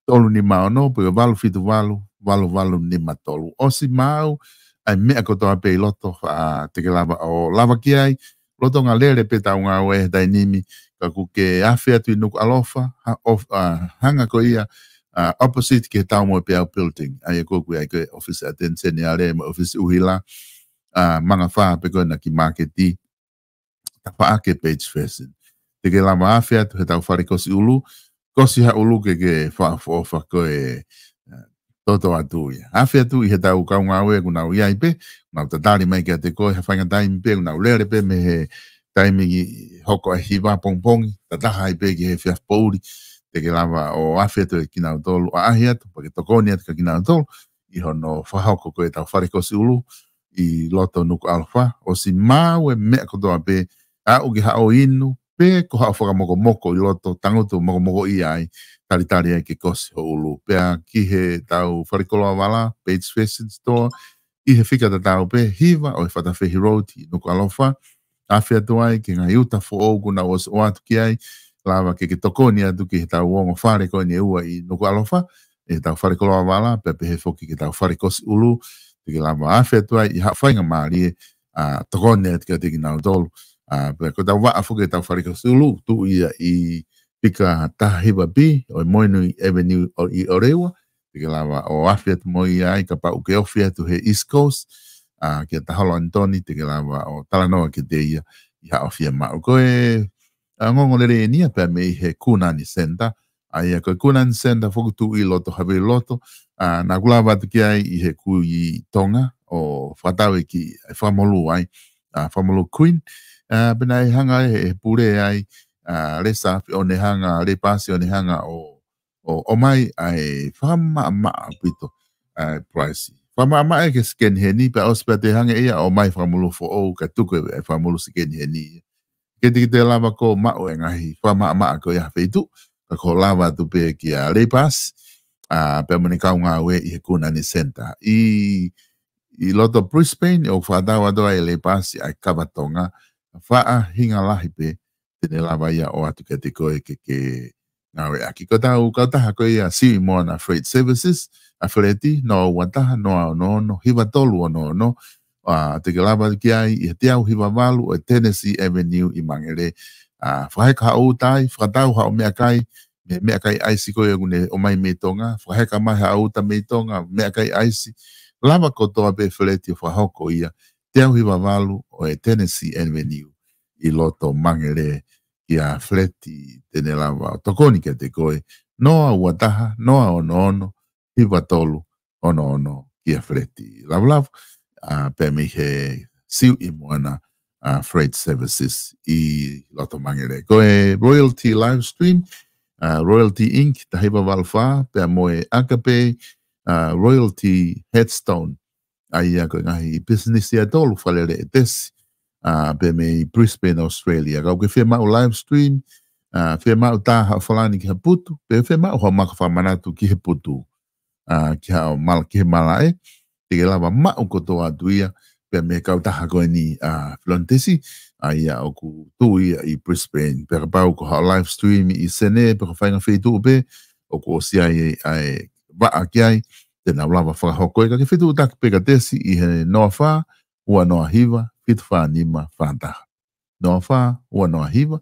tolu nima ono, pe ko e valu fitu valu, valu valu nima tolu. ʻOsi maʻu ʻa e meʻa kotoa pē ʻi loto, ʻa, te ke lava ʻo lava ki ai, lolotonga lele pē ʻetau ngāue he taimi ni, ka ʻoku ke afe atu ʻi Nukuʻalofa, ha-, ʻo, ʻa, hanga ko ia, ʻa, opposite ki he Taumoepeau Building. ʻA ia ko ē ʻoku ʻi ai ko ē ʻōfisi ʻa e ʻAteni Seniale, mo e ʻōfisi ʻUhila, ʻa, Mangafā pē ko ena ki māketi, tafaʻaki Page Fashion. Te ke lava afe atu heʻetau fale kosi ʻulu, kosi ha ʻulu ke ke fakaʻofoʻofa ko e, ʻa, toto atu ia. Afe atu ʻi heʻetau kau ngāue ʻoku nau ʻi ai pē, nau tatali mai kiate koe, ha faʻahinga taimi pē, nau lele pē mei he taimi ʻi hoko ʻa e hiva pongipongi, tataha ai pē ki he efiafi poʻuli, te ke lava ʻo afe atu ʻia kinautolu, ʻaʻahi atu, pea ke tokoni atu kia kinautolu, ʻi hono fakahoko ko ē ʻetau fale kosi ʻulu, ʻi loto Nukuʻalofa, ʻosi maʻu e meʻa kotoa pē, aʻu ki haʻo inu, pe ko haʻo fakamokomoko ʻi loto, tangutu mokomokoʻia ai, talitali ai ke kosi ho ʻulu. Pea ki heʻetau fale koloa vala, Page Fashion Store, ʻi he fika tatau pē, hiva ʻo e Fatafehi Road ʻi Nukuʻalofa, afe atu ai ki he ngaahi uta foʻou kuo nau ʻosi ʻoatu ki ai, lava ke ke tokoni atu ki heʻetau ongo fale ko eni ʻe ua ʻi Nukuʻalofa, ʻetau fale koloa vala, pea pehē foki ki heʻetau fale kosi ʻulu, te ke lava afe atu ai ʻi haʻo faingamālie, ʻa, tokoni atu kiate kinautolu. ʻA, pea ko ʻetau vaʻa foki ʻetau fale kosi ʻulu, tuʻu ia ʻi fika taha hiva B, ʻo e Moenui Avenue ʻo, ʻi ʻOreua, te ke lava ʻo afe atu mo ia ai, kapau ʻoku ke ofi atu he East Coast, ʻa, kia Taholo ʻAnitoni, te ke lava ʻo talanoa kiate ia ʻi haʻo fiemaʻu. Ko e, ʻa, ongoongo lelei eni ia pea mei he Kunani Center, ʻa ia ko e Kunani Center foki tuʻu ʻi loto Haveluloto, ʻa, naʻa ku lava atu ki ai ʻi he Kui Tonga, ʻo fakatau e kiʻi, ʻa e fakamolū ai, ʻa, fakamolū Queen, ʻa, pea naʻe hanga ʻe he, he pule ai, ʻa, Lesa Afi ʻo ne hanga, Leipasi ʻo ne hanga ʻo, ʻo, ʻomai ʻa e fakamaʻamaʻa ʻaupito, ʻa e price. Fakamaʻamaʻa ia ki he second hand, pea ʻosi pea toe hanga ʻe ia ʻo ʻomai fakamolū foʻou ka tuku e, e fakamolū second hand ia. Ke te, ke te lava ʻo maʻu e ngaahi fakamaʻamaʻa ko ia ha feituʻu, ka ko e lava atu pē kia Leipasi, ʻa, pea mo ʻene kau ngāue ʻi he Kunani Center. ʻI, ʻi loto Brisbane, ʻoku fakatau atu ai ʻe Leipasi ʻa e kava Tonga, faʻahinga lahi pē, te ne lava ia ʻo ʻoatu kiate koe ke ke ngāueʻaki. Ko ʻetau kautaha ko ia Siuʻi Moana Freight Services, ʻa Feleti, noa ua taha, noa ono ono, hiva tolu ono ono, ʻa, te ke lava ki ai ʻi he teau hiva valu ʻo e Tennessee Avenue ʻi Mangere. ʻA, fakaheka haʻo uta ai, fakatau haʻo meʻakai, mei he meʻakai ʻaisi ko ē ʻoku ne ʻomai mei Tonga, fakaheka mai haʻo uta mei Tonga, meʻakai ʻaisi, lava kotoa pē Feleti ʻo fakahoko ia, teau hiva valu ʻo e Tennessee Avenue ʻi loto Mangere, kia Feleti te ne lava ʻo tokoni kiate koe, noa ua taha, noa ono ono, hiva tolu ono ono kia Feleti Lavulavu, ʻa, pea mei he Siuʻi Moana, ʻa, Freight Services ʻi loto Mangere. Ko e Royalty Live Stream, ʻa, Royalty Inc, taha hiva valu fā, pea mo e Agape, ʻa, Royalty Headstone, ʻa ia ko e ngaahi pisinisi ʻe tolu fakalele ʻe Tesi, ʻa, pea mei Brisbane, Australia. Ka ʻoku ke fiemaʻu live stream, ʻa, fiemaʻu tā haʻo falani ki ha putu, pe fiemaʻu haʻo maka fakamanatu ki he putu, ʻa, ki haʻo mal-, ki he malaʻe, te ke lava maʻu kotoa atu ia, pea mei he kautaha ko eni, ʻa, Filoni Tesi, ʻa ia ʻoku tuʻu ia ʻi Brisbane. Pea kapau ko haʻo live stream ʻi Senē, pe ko e faʻahinga feituʻu pē, ʻoku ʻosi ʻi ai ʻa e vaʻa ki ai, te nau lava fakahoko ia, ka ke fetuʻutaki pē kia Tesi ʻi he noa fā, ua noa hiva, fitu fā nima fā taha. Noa fā, ua noa hiva,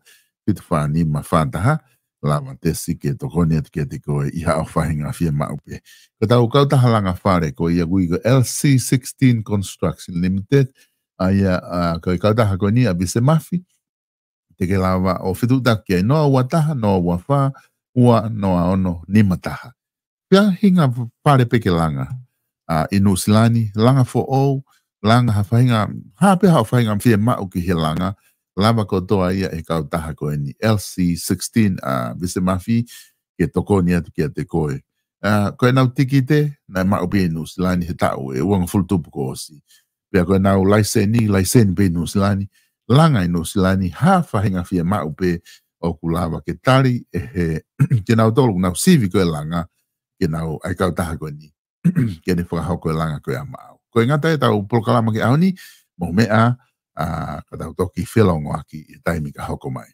fitu fā nima fā taha, lava Tesi ke tokoni atu kiate koe ʻi haʻo faʻahinga fiemaʻu pē. Ko ʻetau kautaha langa fale ko ia ʻoku ui ko e L C sixteen Construction Limited, ʻa ia, ʻa, ko e kautaha ko eni ʻa Vise Mafi, te ke lava ʻo fetuʻutaki ai noa ua taha, noa ua fā, ua noa ono nima taha. Faʻahinga fale pē ke langa, ʻi Nuʻusila ni, langa foʻou, langa ha faʻahinga, ha pē ha faʻahinga fiemaʻu ki he langa, lava kotoa ia ʻe he kautaha ko eni, L C sixteen, ʻa Vise Mafi, ke tokoni atu kiate koe. ʻA, ko ʻenau tikite, naʻe maʻu pē ʻi Nuʻusila ni he taʻu ʻe uangofulu tupu kuo ʻosi. Pea ko ʻenau laiseni, laiseni pē ʻi Nuʻusila ni, langa ʻi Nuʻusila ni, ha faʻahinga fiemaʻu pē ʻoku lava ke tali ʻe he, ke nau tolu, nau sivi ko e langa, ke nau ʻai kautaha ko eni, ke ne fakahoko e langa ko ia maʻau. Ko e ngata ʻetau polokalama ki he ʻaho ni, mou meʻa, ʻa, ka tau toki felongoaki ʻi he taimi ka hoko mai.